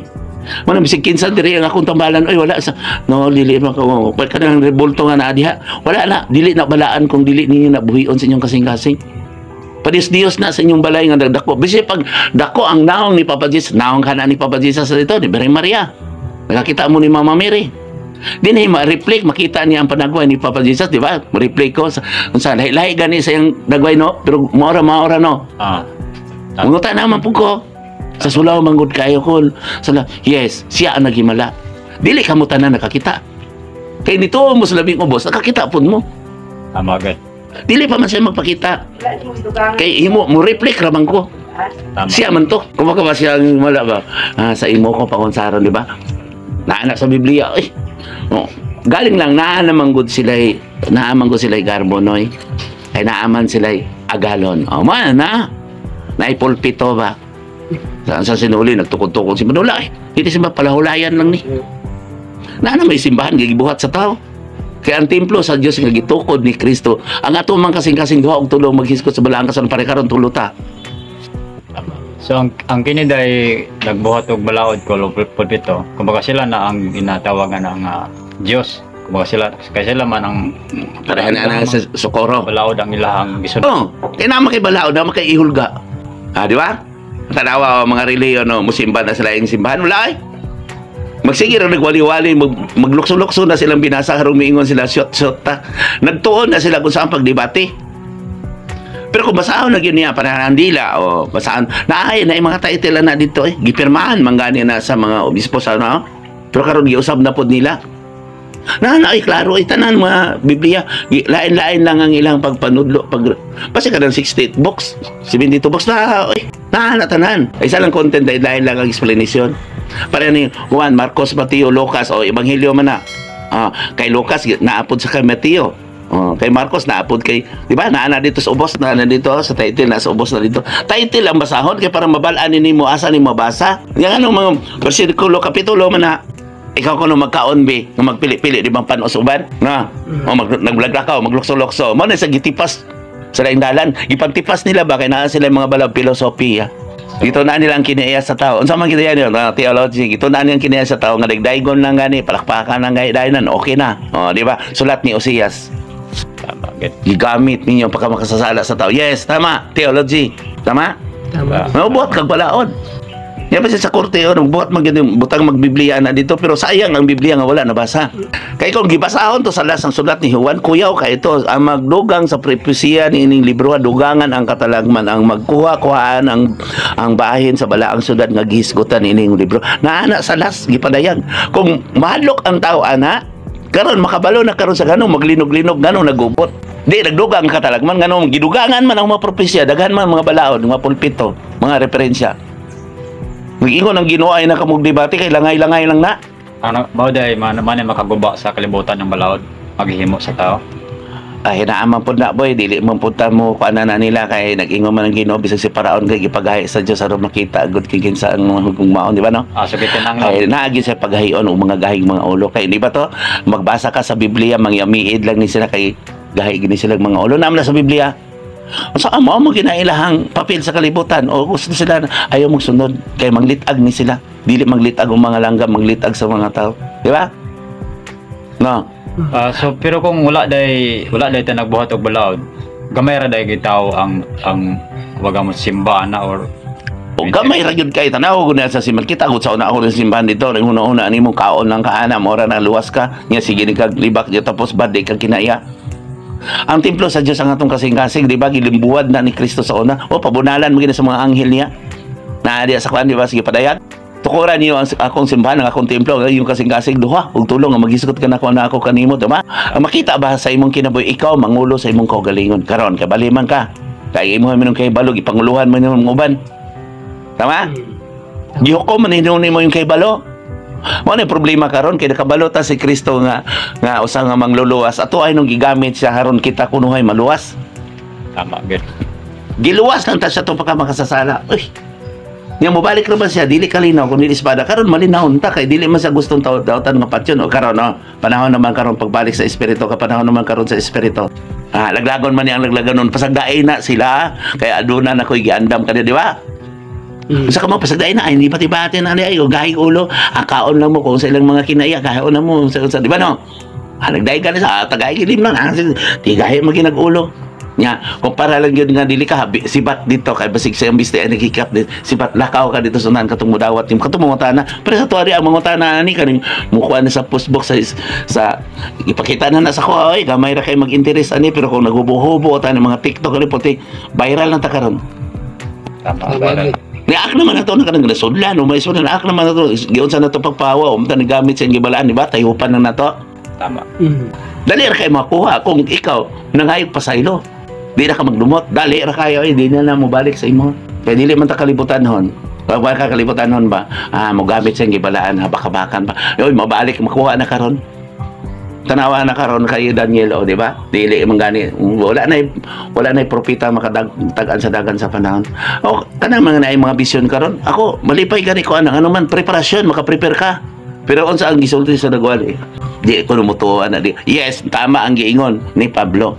Mo na bisig kinsa diri ang akong tambalan, oy wala sa no dili man ko kanang rebulto nga naa diha. Wala na dili na balaan kung dili ninyo na buhion sa inyong kasing-kasing. Padis Dios na sa inyong balay nga nagdako. Bisig pag dako ang naong ni Papa Jesus, naong kana ni Papa Jesus sa dito ni Birheng Maria. Nakakita mo ni Mama Mary. Di na ma-reflect, makita niya ang panagway ni Papa Jesus, di ba? Ma-reflect ko sa unsa lahi-lahi gani sa iyang dagway no, pero maora no. Manguta naman po ko. Sa sulaw manggod kayo ko. Sula, yes, siya ang naghimala. Dili ka mo tanan nakakita. Kay nito mo sa labing ubos, nakakita pud mo. Tama gid. Dili pa man siya magpakita. Wala mo dugangan. Kay himo mo reflect ra man ko. Tama. Siya man to. Kumbaga ba siya ang wala ba? Ah, sa imo ko pakonsaron, di ba? Naa sa Biblia. Ay. Oh, galing lang naa naman gud sila, naa man gud sila garbonoy. Kay naa man sila agalon. Oh, man na. Naay pulpito ba? Sa sinuli nagtukod-tukod si Manula eh. Dito simba palahulayan lang ni. Naa na may simbahan gigibuhat sa tao. Kaya ang templo sa Dios nga gitukod ni Kristo, ang ato man kasing-kasing duha og tulo maghisgot sa balaang kasan pare karon tulo ta. So ang kini day nagbuhat og balaod ko pulpito. Kumbaga sila na ang ginatawagan na nga Dios. Kumbaga sila kay sila man ang Pareha na na sa Socorro. balaod ang ilahang gisunod. Oh, kaya naman kay balaod, naman kay ihulga. Ah, di ba? Tanawa mga reliyon, no, musimba na sila yung simbahan. Wala eh. Magsige ra nagwali-wali, maglukso-lukso na silang binasa, harong miingon sila, shot-shot ta. Nagtuon na sila kung saan pagdebate. Pero kung basahon na gyud niya para dila o basahon, naay na yung mga title na dito eh. Gipirmahan man gani na sa mga obispo sa ano. Pero karon giusab na pod nila. Na na ay klaro ay tanan mga Biblia. Lain-lain lang ang ilang pagpanudlo pag basta ka ng 68 books, 72 books na ay na na tanan. Ay isa lang content, lain lang ang explanation. Para ni Juan, Marcos, Mateo, Lucas o Ebanghelyo man na. Ah, kay Lucas naapod sa kay Mateo. Oh, kay Marcos naapod kay, di ba? Naa na dito sa ubos, naa na dito sa title, nasa ubos na dito. Title ang basahon kay para mabal-an nimo asa nimo mabasa. Yang ano mga bersikulo, kapitulo man na. Ikaw kuno magkaon be, nga magpili-pili di bang panos uban? Na. O mag nag-vlog ka, maglukso-lukso. Mo na sa gitipas sa laing dalan. Gipantipas nila ba kay naa sila mga balaw filosofiya. Ito na nila ang kinaiya sa tao. Unsa man kinaiya niyo? Na theology. Ito na nila ang kinaiya sa tao nga dagdaygon lang gani, palakpakan lang gani dayon, okay na. O, di ba? Sulat ni Osias. Tama, get. Gigamit ninyo pagka makasasala sa tao. Yes, tama. Theology. Tama? Tama. Mabuhat kag balaod. Yan pa siya sa korte, oh, nagbuhat man gyud butang magbiblia na dito, pero sayang ang Biblia nga wala nabasa. Kay kung gibasahon to sa last ang sulat ni Juan, kuyaw kay ito ang magdugang sa propesiya ni ining libro, dugangan ang katalagman ang magkuha kuhaan ang bahin sa balaang syudad nga gihisgutan ining libro. Naana sa last gipadayag. Kung mahadlok ang tao ana, karon makabalo na karon sa ganong maglinog-linog ganong nagubot. Di nagdugang ang katalagman ganong gidugangan man ang mga propesiya, daghan man mga balaod, mga pulpito, mga referensya. Mag-ingon ang Ginoo ay nakamog debate kay langay-langay lang na. Ano, mao day man man ay makaguba sa kalibutan ng balaod, maghihimo sa tao. Ay hinaan man pud na, boy, dili man pud ta mo kuan na nila kay nag-ingon man ang Ginoo bisag si Paraon kay gipagahi sa Dios aron makita gud kay kinsa ang mga hugmaon, di ba, no? Ah, so kitinang lang. Kay naagi sa paghahion og mga gahig mga ulo kay di ba to magbasa ka sa Biblia, mangyamiid lang ni sila kay gahi gini sila mga ulo naman sa Biblia. Unsa amo mo ginailahang papel sa kalibutan o gusto sila ayaw magsunod kay manglit-ag ni sila, dili manglit-ag ang mga langgam, manglit-ag sa mga tao, di ba, no? Ah, so pero kung wala day ta nagbuhat og balaod, gamay ra day gitaw ang kumbaga mo simba na or O gamay ra gyud kay tanaw ko na sa simbahan kita gud sa una ako sa simbahan dito nang una nimo kaon lang ka ana mora na luwas ka nya sige ni kag libak di tapos bad di kag kinaiya. Ang templo sa Dios ang atong kasing-kasing, di ba, gilimbuwad na ni Kristo sa una o pabunalan mo gina sa mga anghel niya na diya sa kuan, di ba? Sige, padayag, tukuran niyo ang akong simbahan, ang akong templo, ang iyong kasing-kasing, duha ug tulong nga magisgot ka nako na ako kanimo, di ba? Ang makita ba sa imong kinabuhi, ikaw mangulo sa imong kaugalingon karon kay baliman ka kay imo man kay balog ipanguluhan man imong uban. Tama? Gihukom man hinuon mo yung kahibalo. Mao na problema karon kay nakabalo ta si Kristo nga nga usa nga mangluluwas. Ato ay nung gigamit siya haron kita kunuhay maluwas. Tama, good. Giluwas lang ta siya tong pagka makasasala. Uy. Nya mobalik ra ba siya dili kalinaw kung dili espada karon malinaw ta kay dili man siya gustong tawtan nga patyon o karon, no. Panahon naman karon pagbalik sa espiritu ka, panahon naman karon sa espiritu. Ah, laglagon man niya ang laglagon nun. Pasagdain na sila kay aduna na ko'y giandam kaniya, di ba? Sa ka mo pasagdain na ay hindi pati-bati na ay gahig ulo. Akaon lang mo kung sa ilang mga kinaiya, kaon lang mo sa, di ba, no? Ah, nagdaig ka na sa tagay kilim lang. Ah, tigahi mo ginagulo. Nya, kumpara lang yun nga dili ka sibat dito kay basig sa imbis ay naghikap dit sibat lakaw ka dito sunan katong mudawat nim katong mangutana, pero sa tuwari ang mangutana ani kaning mukuha na sa postbox sa ipakita na na sa ko, oy, gamay ra kay mag-interest ani, pero kung naghubo-hubo ta mga TikTok ani puti viral na ta karon. Tama, Tama, viral. gyud. Niak naman na to na kanang nasudlan o may sudan ak naman na to giunsa na to pagpawa o mta nagamit sa gibalaan, di ba? Tayupan na nato. Tama. Dali ra kay makuha kung ikaw nangayog pasaylo. Di na ka magdumot, dali ra kayo eh, di na na mobalik sa imo. Kay dili man ta kalibutan hon. Wa ka kalibutan hon ba? Ah, mogamit sa gibalaan ha, baka-bakan pa. Yoy, mabalik makuha na karon. Tanawa na karon kay Daniel o, di ba? Dili man gani wala na propeta makadagtagan sa dagan sa panahon. O kanang mga naay mga bisyon karon. Ako malipay gani ko anang ano man preparasyon, maka-prepare ka. Pero unsa ang gisulti sa nagwali? Di ko mutuo ana di. Yes, tama ang giingon ni Pablo.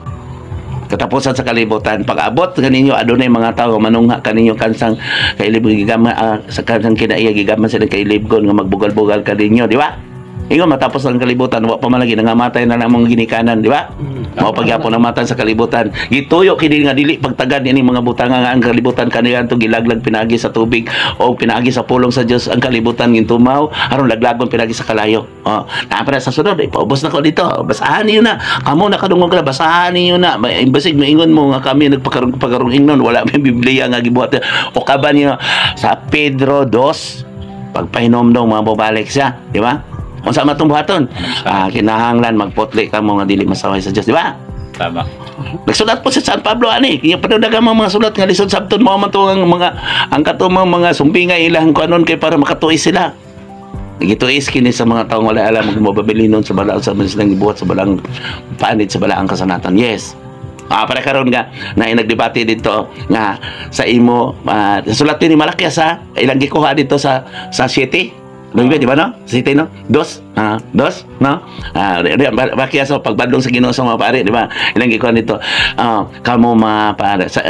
Katapusan sa kalibutan, pag abot kaninyo adunay mga tawo manungha kaninyo kansang kailib gigama, sa kansang kinaiya gigama sila kailibgon nga magbugal-bugal kaninyo, di ba? Ingon matapos ang kalibutan, wa pa man lagi nangamatay na namong ginikanan, di ba? Mao pagyapon ang matan sa kalibutan. Gituyo kini nga dili pagtagad ini mga butanga nga ang kalibutan kanila to gilaglag pinaagi sa tubig o pinaagi sa pulong sa Dios ang kalibutan gintumaw aron laglagon pinaagi sa kalayo. Oh, naa pa na sa sunod, ipaubos na ko dito. Basahan niyo na. Kamo nakadungog na, basahan niyo na. May imbasig maingon mo nga kami nagpakarong pakarong ingnon, wala may Biblia nga gibuhat. O kaban niyo sa Pedro 2 pagpahinomdom mga bobalik siya, di ba? Unsa man itong buhaton? Ah, kinahanglan magputli ka mo nga dili masaway sa Dios, di ba? Tama. Nagsulat po si San Pablo ani, kaya panudagan mga sulat nga lisod sabton mo man to ang mga ang katong mga sumpingay ilang kuanon kay para makatuis sila. Gituis kini sa mga taong wala alam kung mababili nun sa balaang sa mga silang gibuhat sa balaang panid sa balaang kasanatan. Yes. Ah, para karon nga na nagdebate dito nga sa imo sulat ni Malakias sa ilang gikuha dito sa 7. Nueve, di ba no? City no? Dos? Ah, dos? No? Ah, Malakias so pagbadlong sa Ginoo sa mga pare, di ba? Ilang gikuha dito. Ah, kamo mga pare sa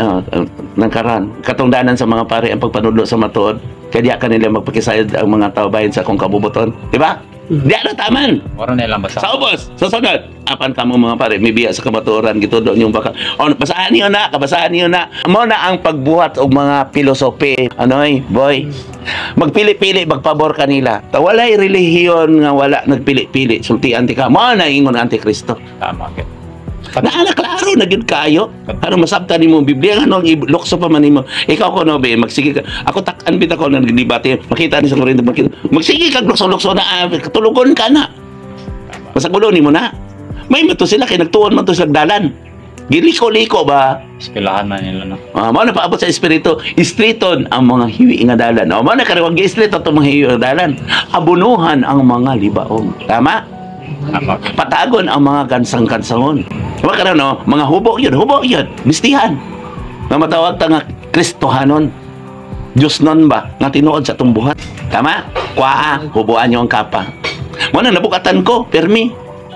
nangkaran katungdanan sa mga pare ang pagpanudlo sa matuod. Kaya diya kanila magpakisayod ang mga tao bahin sa akong kabubuton, di ba? Diya na taman. Mura na ilang basa. Sa ubos, sa sunod. Apan kamo mga pare, may biya sa kamatuoran gitudlo niyong baka. O basaan niyo na, kabasaan niyo na. Mo na ang pagbuhat og mga filosofi. Anoy, boy. Magpili-pili magpabor kanila. Ta walay relihiyon nga wala nagpili-pili. Sultian ti ka. Mo na ingon ang Antikristo. Tama gyud. Naana klaro na gyud kayo. Ano masabtan nimo ang Biblia ano ang lukso pa man nimo. Ikaw ko no be magsige ka. Ako tak-an bit ako nang debate. Makita ni sa Korinto makita. Magsige kag lukso-lukso na katulugon ka na. Masagulo nimo na. May mato sila kay nagtuon man to sila dalan. Giliko-liko ba? Eskwelahan man nila no. Ah, mao na paabot sa espiritu, istriton ang mga hiwi nga dalan. O mao na kariwag istrito atong mga hiwi nga dalan. Abunuhan ang mga libaong. Tama? Tama. Patagon ang mga kansang-kansangon. Wa karon no, mga hubo yun, hubo yun. Mistihan. Nga matawag ta nga Kristohanon. Diyos nun ba? Nga tinuod sa atong buhat. Tama? Kwaa, hubuan niyo ang kapa. Mo na nabukatan ko, permi.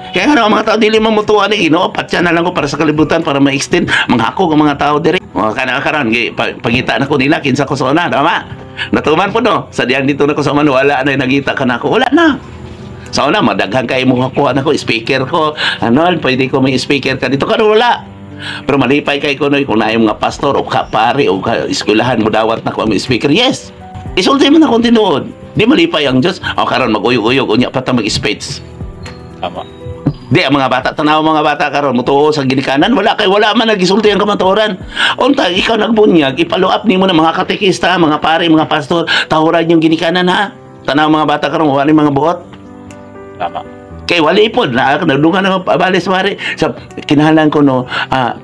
Kaya nga ang mga tao dili mamutuan ni Ginoo, patya na lang ko para sa kalibutan para ma-extend manghakog ang mga tao diri. O kana karon pangita na ko nila kinsa ko sa una, tama? Natuman po no. Sa diyang dito na ko sa man wala na nagita ka na ako. Wala na. Sa una, madaghan kay mo kuha na ko, speaker ko. Ano, pwede ko may speaker ka dito. Karon wala. Pero malipay kay ko no, kung naay mga pastor o ka pare o ka eskwelahan mo dawat na ko ang speaker. Yes. Isulti mo na kung tinuod. Di malipay ang Diyos. O karon mag-uyog-uyog unya pa ta mag-speech. Tama. Di ang mga bata tanaw mga bata karon mutuo sa ginikanan wala kay wala man nagisulti ang kamatuoran. Unta ikaw nagbunyag ipalo up nimo na mga katekista, mga pare, mga pastor, tahuran yung ginikanan ha. Tanaw mga bata karon wala ni mga buot. Tama. Kay wali pod na nagdungan na abalis mare sa kinahanglan ko no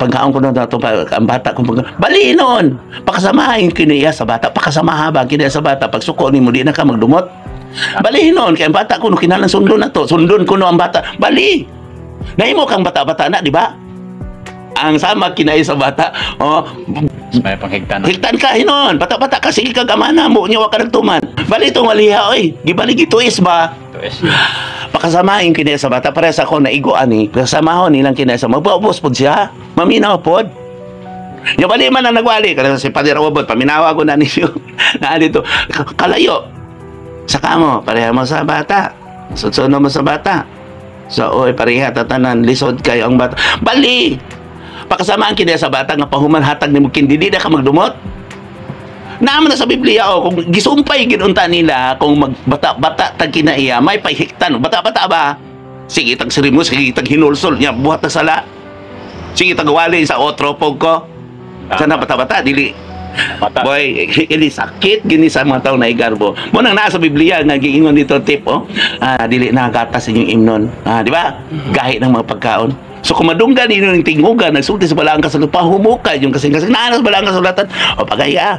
pagkaon ko no dato pa ang bata ko pag bali noon pakasamahin kiniya sa bata pakasamaha ba kiniya sa bata pagsuko nimo di na ka magdumot bali noon kay ang bata ko no kinahanglan sundon na to sundon ko no ang bata bali nahimo kang bata-bata na di ba ang sama kinay sa bata oh May panghigtan na. higtan ka hinon bata-bata ka sige kag amana mo nya wa ka nagtuman bali itong waliha oy gibali gituis ba Ito is. pakasamahin kini sa bata para sa ako naigo ani kasamahon nilang kini sa magpaubos pod siya maminaw pod nya bali man ang nagwali kada si Padre Robot paminawa ko na ninyo na dito kalayo sa kamo pareha mo sa bata sudsono mo sa bata so oy pareha tatanan lisod kayo ang bata bali pakasamaan kini sa bata nga pahuman hatag nimo kindi di na ka magdumot. Naman na sa Biblia oh, kung gisumpay ginunta nila kung magbata-bata tag kinaiya may pahiktan bata-bata ba sige tag sirimo sige tag hinulsol nya buhat na sala sige tag wali sa otropog ko sana bata-bata dili Bata. boy ini sakit gini sa mga tao na igarbo mo nang naa sa Biblia nga giingon dito tip oh dili na gatas inyong imnon di ba gahi ng mga pagkaon. So kung madunggan ninyo ng tingugan nagsulti sa balaang kasulatan pahumukay yung kasing-kasing naa sa balaang kasulatan o pagaya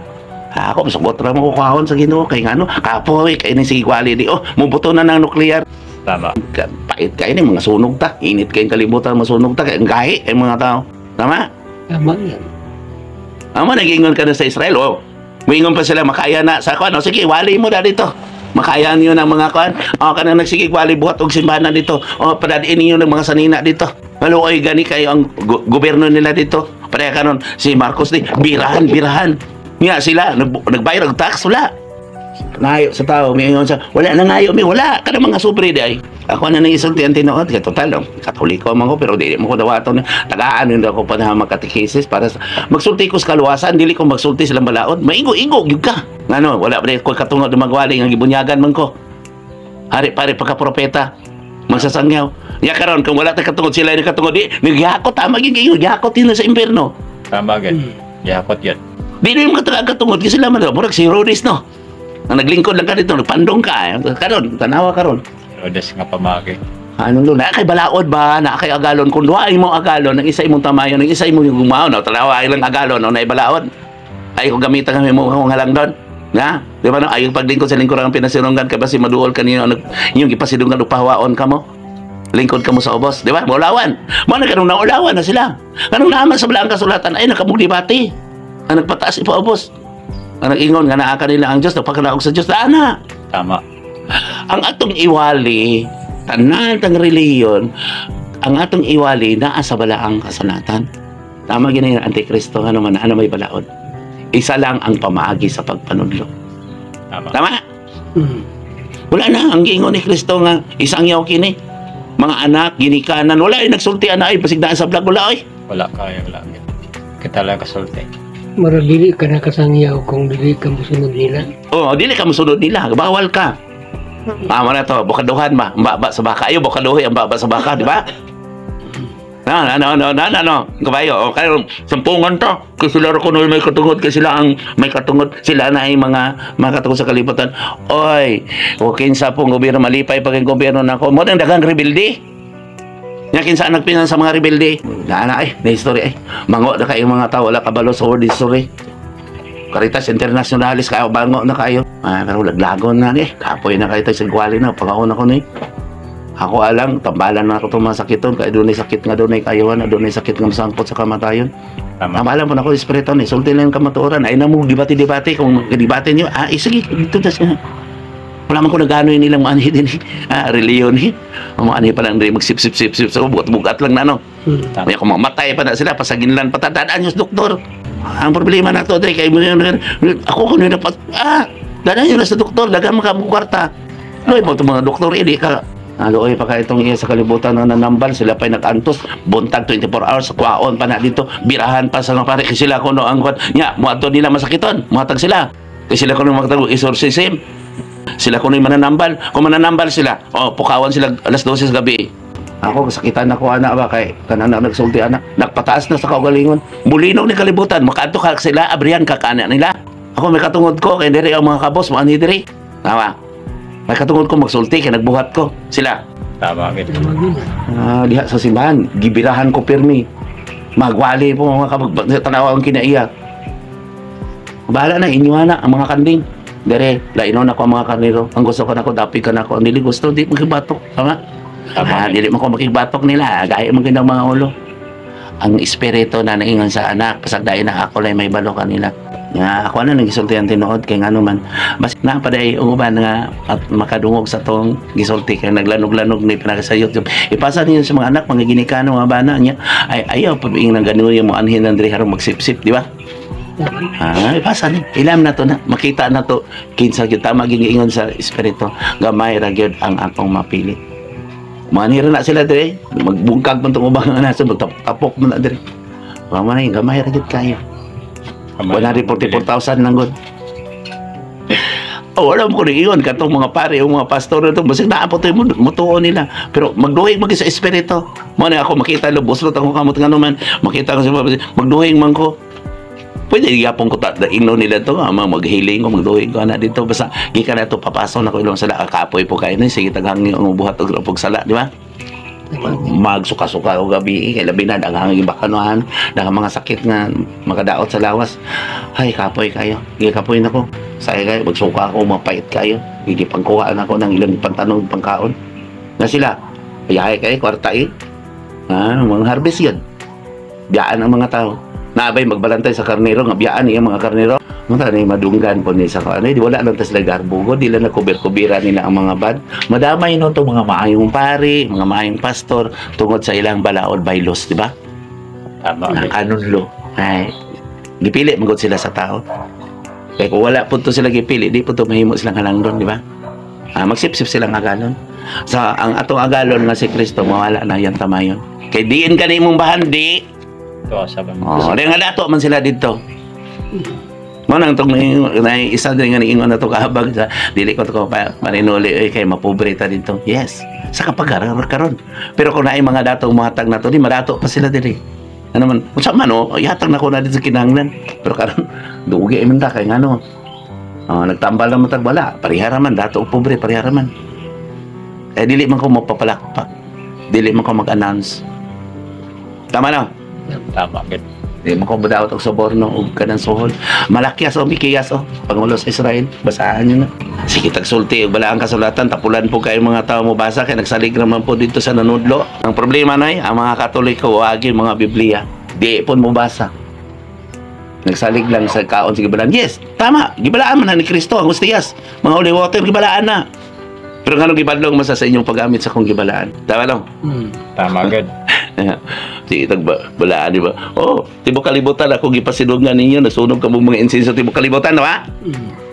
ako masugot ra mo kuahon sa Ginoo kay ngano kapoy kay ni sige wali di oh mubuto na ng nuklear. Tama. Pait kay ni mga sunog ta init kay kalibutan masunog ta kay ang gahi kay mga tao tama. Tama yan. Amo nagingon ka na sa Israel, oh. Muingon pa sila makaya na sa kuan, oh, sige, wali mo na dito. Makaya niyo ng mga kuan. Oh, kanang nagsige wali buhat og simbahan na dito. Oh, padadiin niyo ng mga sanina dito. Maluoy gani kayo ang gobyerno nila dito. Pareha kanon si Marcos di birahan, birahan. Nga sila nagbayad og tax wala. Ngayo sa tao, may ingon sa wala na ngayo mi wala kada mga sobre di ay. Ako na nang isulti ang tinuod kay total oh, Katoliko man ko pero dili mo ko dawaton tagaan yun ako pa na magkatekisis para sa, magsulti ko sa kaluwasan dili ko magsulti silang balaod maingo-ingo gyud ka ngano wala pa ko katungod magwali nga gibunyagan man ko hari pare pagka propeta magsasangyaw ya karon kung wala ta katungod sila ni katungod di nagyakot tama gyud ingon gihakot nila sa impierno. Tama gyud. Gihakot gyud. Di na yung katungod kasi sila man murag si Herodes no. Ang naglingkod lang ka dito, nagpandong ka. Eh. Karon, tanawa karon. Odes nga pamagi. Anong doon? Na kay balaod ba? Na kay agalon. Kung duha imong agalon, ang isa imong tamayon, ang isa imong gumaon, no? Tanawa ilang agalon, no? Na balaod. Ay kung gamitan kami mo kung halang doon. Na, di ba no? Ay paglingkod sa lingkuran ang pinasinunggan ka ba si maduol kanino ang inyong gipasidunggan og pahawaon kamo. Lingkod kamo sa ubos, di ba? Maulawan. Mo na kanong naulawan na sila. Kanong naaman sa balaang kasulatan ay nakamog debate. Ang nagpataas ipaubos. Ang nag-ingon nga naa kanila ang Dios, nagpakalaog sa Dios, na. Tama. Ang atong iwali, tanan tang relihiyon, ang atong iwali naa sa balaang kasulatan. Tama gini ang Antikristo, ano man, ano may balaod. Isa lang ang pamaagi sa pagpanudlo. Tama. Tama? Mm. Wala na ang giingon ni Kristo nga isang yaw kini. Mga anak, ginikanan, wala ay nagsulti ana ay basig sa vlog wala ay. Wala kaya, wala. Kita lang kasulti. Mura dili ka nakasangyaw kung dili ka mosunod nila. Oh, dili ka mosunod nila, bawal ka. Tama na to, bukaduhan ba? Ang baba sa baka. Ayo, bukaduhi ang baba sa baka, di ba? No, no, no, no, no, no, no. Kabayo, o, kayo, sampungan to. Kasi sila ko may katungod, kasi sila ang may katungod. Sila na ay mga katungod sa kalibutan. Oy, o kinsa pong gobyerno, malipay pag ang gobyerno na ako. Mo nang daghang rebelde. Nga kinsa ang nagpinan sa mga rebelde. Na na ay, na history ay. Mango na kayo mga tao, wala kabalo sa world history. Caritas Internationalis kayo, bango na kayo. Ah, pero laglagon na ni. Kapoy na kayo tayo sa gwali na. Pag-aon ako ni. Ako alang, tambalan na ako itong mga sakiton. Kaya doon ay sakit nga doon ay kayawan, doon ay sakit nga masangkot sa kamatayon. Tama. Tambalan po na ako, espiritu ni. Sulti lang yung kamatuoran. Ay na mo, debate-debate. Kung debate niyo, ah, eh, sige, dito na siya. Wala man ko nagano yun nilang maanhi din. Ah, reliyon eh. Ang maanhi pa lang rin, magsip-sip-sip-sip. So, bugat-bugat lang na, no. Mm. Tama. May kung mamatay pa na sila, pasaginlan, patadaan yung doktor. Ang problema na to, Dre, kay ako kung na pa, ah, dadaan yun na sa doktor, dagan mo ka mo kwarta. Loy mo itong mga doktor, hindi ka. Aloy pa ka itong iya sa kalibutan na nanambal, sila pa'y nag-antos, buntag 24 hours, kwaon pa na dito, birahan pa sa mga pare, kasi sila kuno ang kwan, nya, muadto nila masakiton, muhatag sila. Kasi sila kuno magtagog exorcism. Sila kuno yung mananambal. Kung mananambal sila, oh, pukawan sila alas 12 sa gabi. Ako, kasakitan ako, anak ba, kay kanana nagsulti, anak. Nagpataas na sa kaugalingon. Bulinog ni kalibutan, makaadto ka sila, abrihan ka kana nila. Ako, may katungod ko, kay diri ang mga kabos, maanhi diri. Tama. May katungod ko, magsulti, kay nagbuhat ko. Sila. Tama. Gid. Tama gina. Ah, diha sa simbahan, gibirahan ko pirmi. Magwali po mga kabag, tanawa ang kinaiya. Bahala na, inyo na ang mga kanding. Dere, laino na ko ang mga karnero. Ang gusto ko na ko, dapi ka na ko. Ang dili gusto, di makibatok. Tama? Tama. Ah, dili man ko makibatok nila. Gaya man gindang mga ulo. Ang espiritu na naingon sa anak, pasagdain na ako lang may balo kanila. Nga ako na nagisulti ang tinuod kay ngano man. Bas na paday uban nga at makadungog sa tong gisulti kay naglanog-lanog ni pinaka sa YouTube. Ipasa niyo sa mga anak, mga ginikano, mga bana niya. Ay ayaw pabiing nang ganuya mo anhin ng diri harong magsipsip, di ba? Ah, ipasa ni. Ilam na to na. Makita na to kinsa gyud tama gyud giingon sa espiritu. Gamay ra gyud ang akong mapili. Manira na sila dire, magbungkag man tong ubang nga nasa magtapok man na dire. Wa man ay gamay ra gyud kayo. 144,000 lang gud. Oh, alam ko na iyon katong mga pare o mga pastor na ito, basig naa po ito mutuo nila. Pero magduhing man gyud sa espiritu. Mo na ako makita lubos lot ako kamot nga naman, makita ko sa magduhing man ko. Pwede gyapon ko ta ino nila to, nga, mga maghiling ko, magduhing ko ana dito basta gikan na to papaso na ko ilong sala kapoy po kayo ni sige taghang ang buhat og og sala, di ba? Magsuka-suka og gabi kay labi na daghang gibakanuhan, daghang mga sakit nga makadaot sa lawas. Ay kapoy kayo. Gikapoy na ko. Say kayo magsuka ako, mapait kayo. Hindi pangkuhaan ako ng ilang pantanog pangkaon. Na sila, ayahay kayo kwarta eh. Ah, mga harvest yun. Biyaan ang mga tao. Naabay magbalantay sa karnero, nga biyaan iya mga karnero. Mga ni madunggan po ni sa ano, di wala lang tas garbugo, di lang nakuber-kubira nila ang mga bad. Madamay no to mga maayong pari, mga maayong pastor tungod sa ilang balaod by laws, di ba? Tama. Ang kanunlo. Ay, gipili magod sila sa tao. Kaya kung wala po to sila gipili, di po to mahimo silang halangdon, di ba? Ah, magsipsip silang agalon. Sa ang atong agalon nga si Kristo, mawala na yan tamayon. Kay diin ka na imong bahandi. Ito sa ba. Oh, di nga dato man sila dito. Mo nang tong na isa din nga niingon na to kahabag sa dili ko to pa, paninuli eh, kay mapobre ta dito. Yes. Sa kapagaran karon. Pero kung naay mga datong muhatag na to, di madato pa sila diri. Ano man, unsa man oh, ihatag na ko na dito sa kinahanglan. Pero karon dugi man ta kay ngano. Oh, nagtambal na man tag wala, parehara man dato og pobre, parehara man. Eh, dili man ko mapapalakpak. Dili man ko mag-announce. Tama na? Tama gid. Di man ko mudaot og suborno og kanang suhol. Malakyas o Mikiyas o, pangulo sa Israel. Basahan nyo na. Sige, tagsulti og balaang kasulatan, tapulan po kayo mga tao mo basa kay nagsalig naman po dito sa nanudlo. Ang problema na ang mga Katoliko wagi mga Biblia. Di po mo basa. Nagsalig lang sa kaon sa gibalaan. Yes, tama. Gibalaan man na ni Kristo ang hustiyas. Mga holy water, gibalaan na. Pero ngano gibadlong man sa inyong paggamit sa kong gibalaan? Tama no? Tama gid. Sige, balaan, di ba? Oh, tibok kalibutan ako gipasidungan ninyo, nasunog ka mong mga insenso tibok kalibutan, di ba?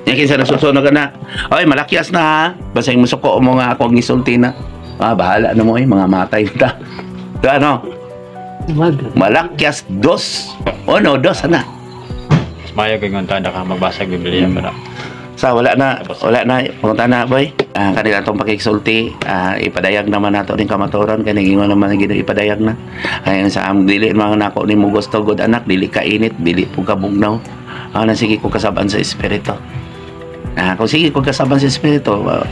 Yan kinsa nasusunog ka na. Oy, malakyas na ha. Basta yung musuko mo nga ako ang gisulti na. Ah, bahala na mo eh, mga matay ta. Di ba, no? Wag. Malakyas dos. Oh no, dos ana. Mayo kay ngunta ka magbasa og Biblia para. Sa wala na punta na boy. Ah, kanila tong pakigsulti, ah, ipadayag naman nato ning kamatuoran kay nagingon naman ang Ginoo ipadayag na. Ayon sa am dili mga nako nimo gusto god anak, dili ka init, dili po ka bugnaw. Ah, na sige ko kasaban sa espiritu. Ah, kung sige ko kasaban sa espiritu, ah,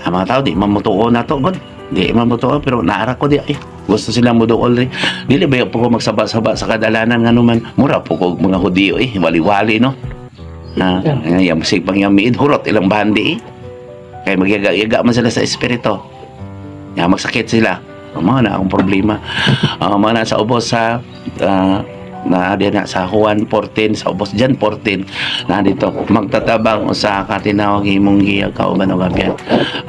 ang mga tao di man motuo na to god. Di man motuo pero naara ko di ay. Gusto sila moduol rin. Dili ba po ko magsaba-saba sa kadalanan nga naman. Mura po ko mga Hudiyo eh, wali-wali no. Na, yeah. Sig pang yamiid hurot ilang bandi eh. Kay magyaga-yaga man sila sa espiritu. Ya, magsakit sila. Ang mga na akong problema. Ang mga na sa ubos sa na diyan na sa Juan 14 sa ubos John 14 na dito magtatabang usa ka tinawag imong giyag kauban og abyan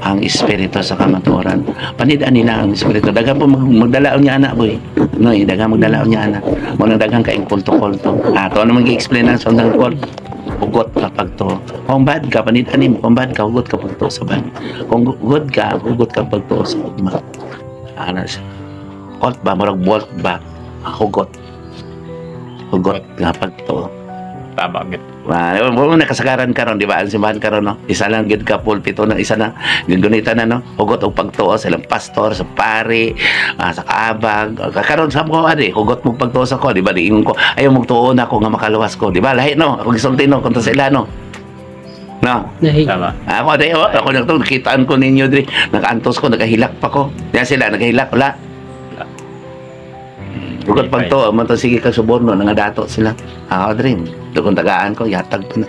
ang espiritu sa kamatuoran panid-an nila ang espiritu daghan po magdalaon niya anak boy no eh, daghan magdalaon niya anak mo nang daghan kaing kulto-kulto ato naman gi-explain ang sa undang call hugot ka pagtuo. Kung bad ka, panid-an mo. Kung bad ka, hugot ka pagtuo sa bad. Kung good ka, hugot ka pagtuo sa ugma. Ano siya? Colt ba? Murag bolt ba? Hugot. Hugot nga pagtuo. Tama gid. Wa, mo nakasagaran karon di ba? Ang simbahan karon no. Isa lang gid ka pulpito na isa na gunitan na no. Hugot og pagtuo sa ilang pastor, sa pari, sa kaabag. Karon sa mo ani, hugot mo pagtuo sa ko, di ba? Diingon ko, ayaw mong tuo na ako nga makaluwas ko, di ba? Lahi no, ako gisulti no kontra sa ila no. No. Nahi. Tama. Ako di oh, ako nagto nakitaan ko ninyo diri, nakaantos ko, nagahilak pa ko. Diyan sila nagahilak wala. Hugot pagtuo man to sige ka suborno nga dato sila. Ako diri, dukon tagaan ko yatag pa na.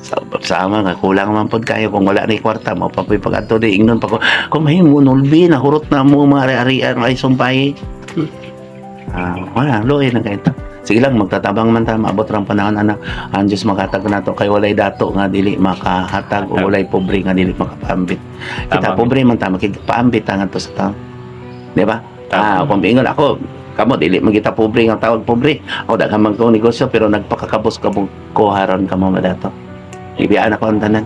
Sa sama nga kulang man pod kayo kung wala ni kwarta mo pa po'y pag-adto di ingnon pa ko kung mahimo nulbi na hurot na mo mga ari-arian ay sumpay. Ah, wala luoy na kay ta. Sige lang magtatabang man ta maabot rang panahon anak ang Dios makatag nato kay walay dato nga dili makahatag o walay pobre nga dili makapaambit. Kita Tama. Pobre man ta makigpaambit ta ngadto sa tao. Di ba? Ah, kung ingon ako, kamo dili man kita pobre nga tawag pobre. Ako daghan man kong negosyo pero nagpakakabos kabog ko haron kamo madato. Ibiyaan ako ang tanan.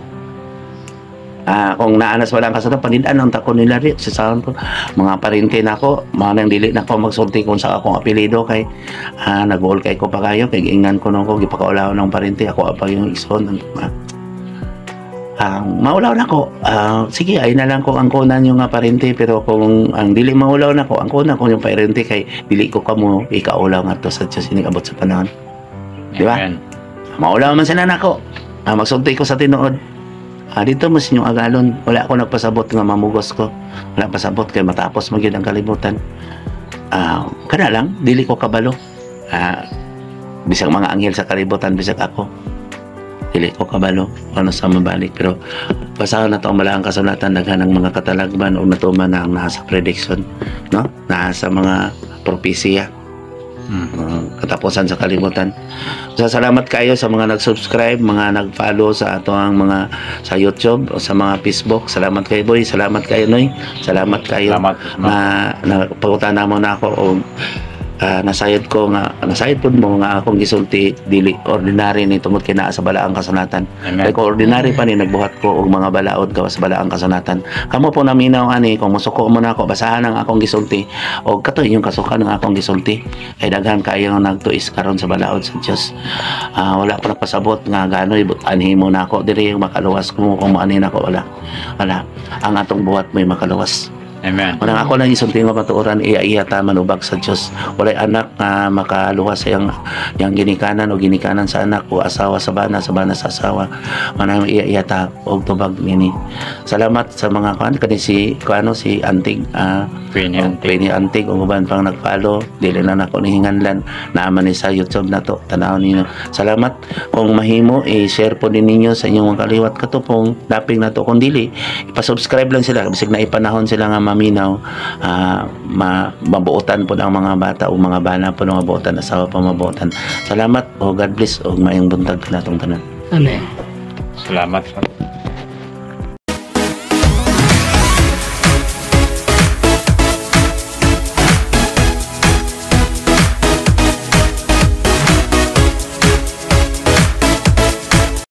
Ah, kung naanas wala ang kasano, panidaan ang tako nila rin. Sa saan ko, mga parente na ako, mga nang dili na ako magsulti kung sa akong apelido kay nag-all kay ko pa kayo, kay giingnan ko nung ko, gipakaulaw ng parente, ako pa yung igsoon. Maulaw na ko. Ah, sige, ay na lang ko ang kunan yung nga parente, pero kung ang dili maulaw na ko, ang kunan ko yung parente kay dili ko kamo ikaulaw nga to sa Diyos inigabot sa panahon. Di ba? Amen. Maulaw man sila nako. Magsulti ko sa tinuod. Dito mo sa inyong agalon. Wala ako nagpasabot nga mamugos ko. Wala pasabot kay matapos magyud ang kalibutan. Kana lang dili ko kabalo. Bisag mga anghel sa kalibutan bisag ako. Dili ko kabalo ano sa mabalik pero basahan na to ang balaang kasulatan daghan ang mga katalagman o natuman na ang nasa prediction, no? Nasa mga propesiya katapusan sa kalibutan. So, salamat kayo sa mga nag-subscribe, mga nag-follow sa ato ang mga sa YouTube o sa mga Facebook. Salamat kayo boy, salamat kayo Noy. Salamat kayo Salamat. Na na pangutana mo na ako o nasayod ko nga nasayod pud mo nga akong gisulti dili ordinary ni tungod kay naa sa balaang kasulatan. Amen. Kay kung ordinary pa ni nagbuhat ko og mga balaod gawas sa balaang kasulatan. Kamo po naminaw ani kung musuko mo na ako basahan ang akong gisulti og kato inyong kasukan ang akong gisulti kay daghan kayo nga nagtuis karon sa balaod sa Dios. Wala ko napasabot nga ganoy anhi mo na ako diri makaluwas ko kung moanhin ako wala. Wala. Ang atong buhat mo'y makaluwas. Amen. Manang ako lang isulti nga matuoran, iya iya ta manubag sa Dios. Walay anak nga makaluwas sa iyang ginikanan o ginikanan sa anak o asawa sa bana sa asawa. Manang iya iya ta og tubag nini. Salamat sa mga kuan kani si kuano si Antig, Queenie og Antig. Queenie Antig ug uban pang nag-follow, dili na nako nihinganlan, naa man ni sa YouTube na to, tan-awon ninyo. Salamat. Kung mahimo, i-share po din ninyo sa inyong mga kaliwat katupong daping na to. Kung dili, ipa-subscribe lang sila bisag na ipanahon sila nga maminaw, mabuotan po ang mga bata o mga bana po nga mabuotan, asawa pa mabuotan. Salamat o God bless og maayong buntag kanatong tanan. Amen. Salamat.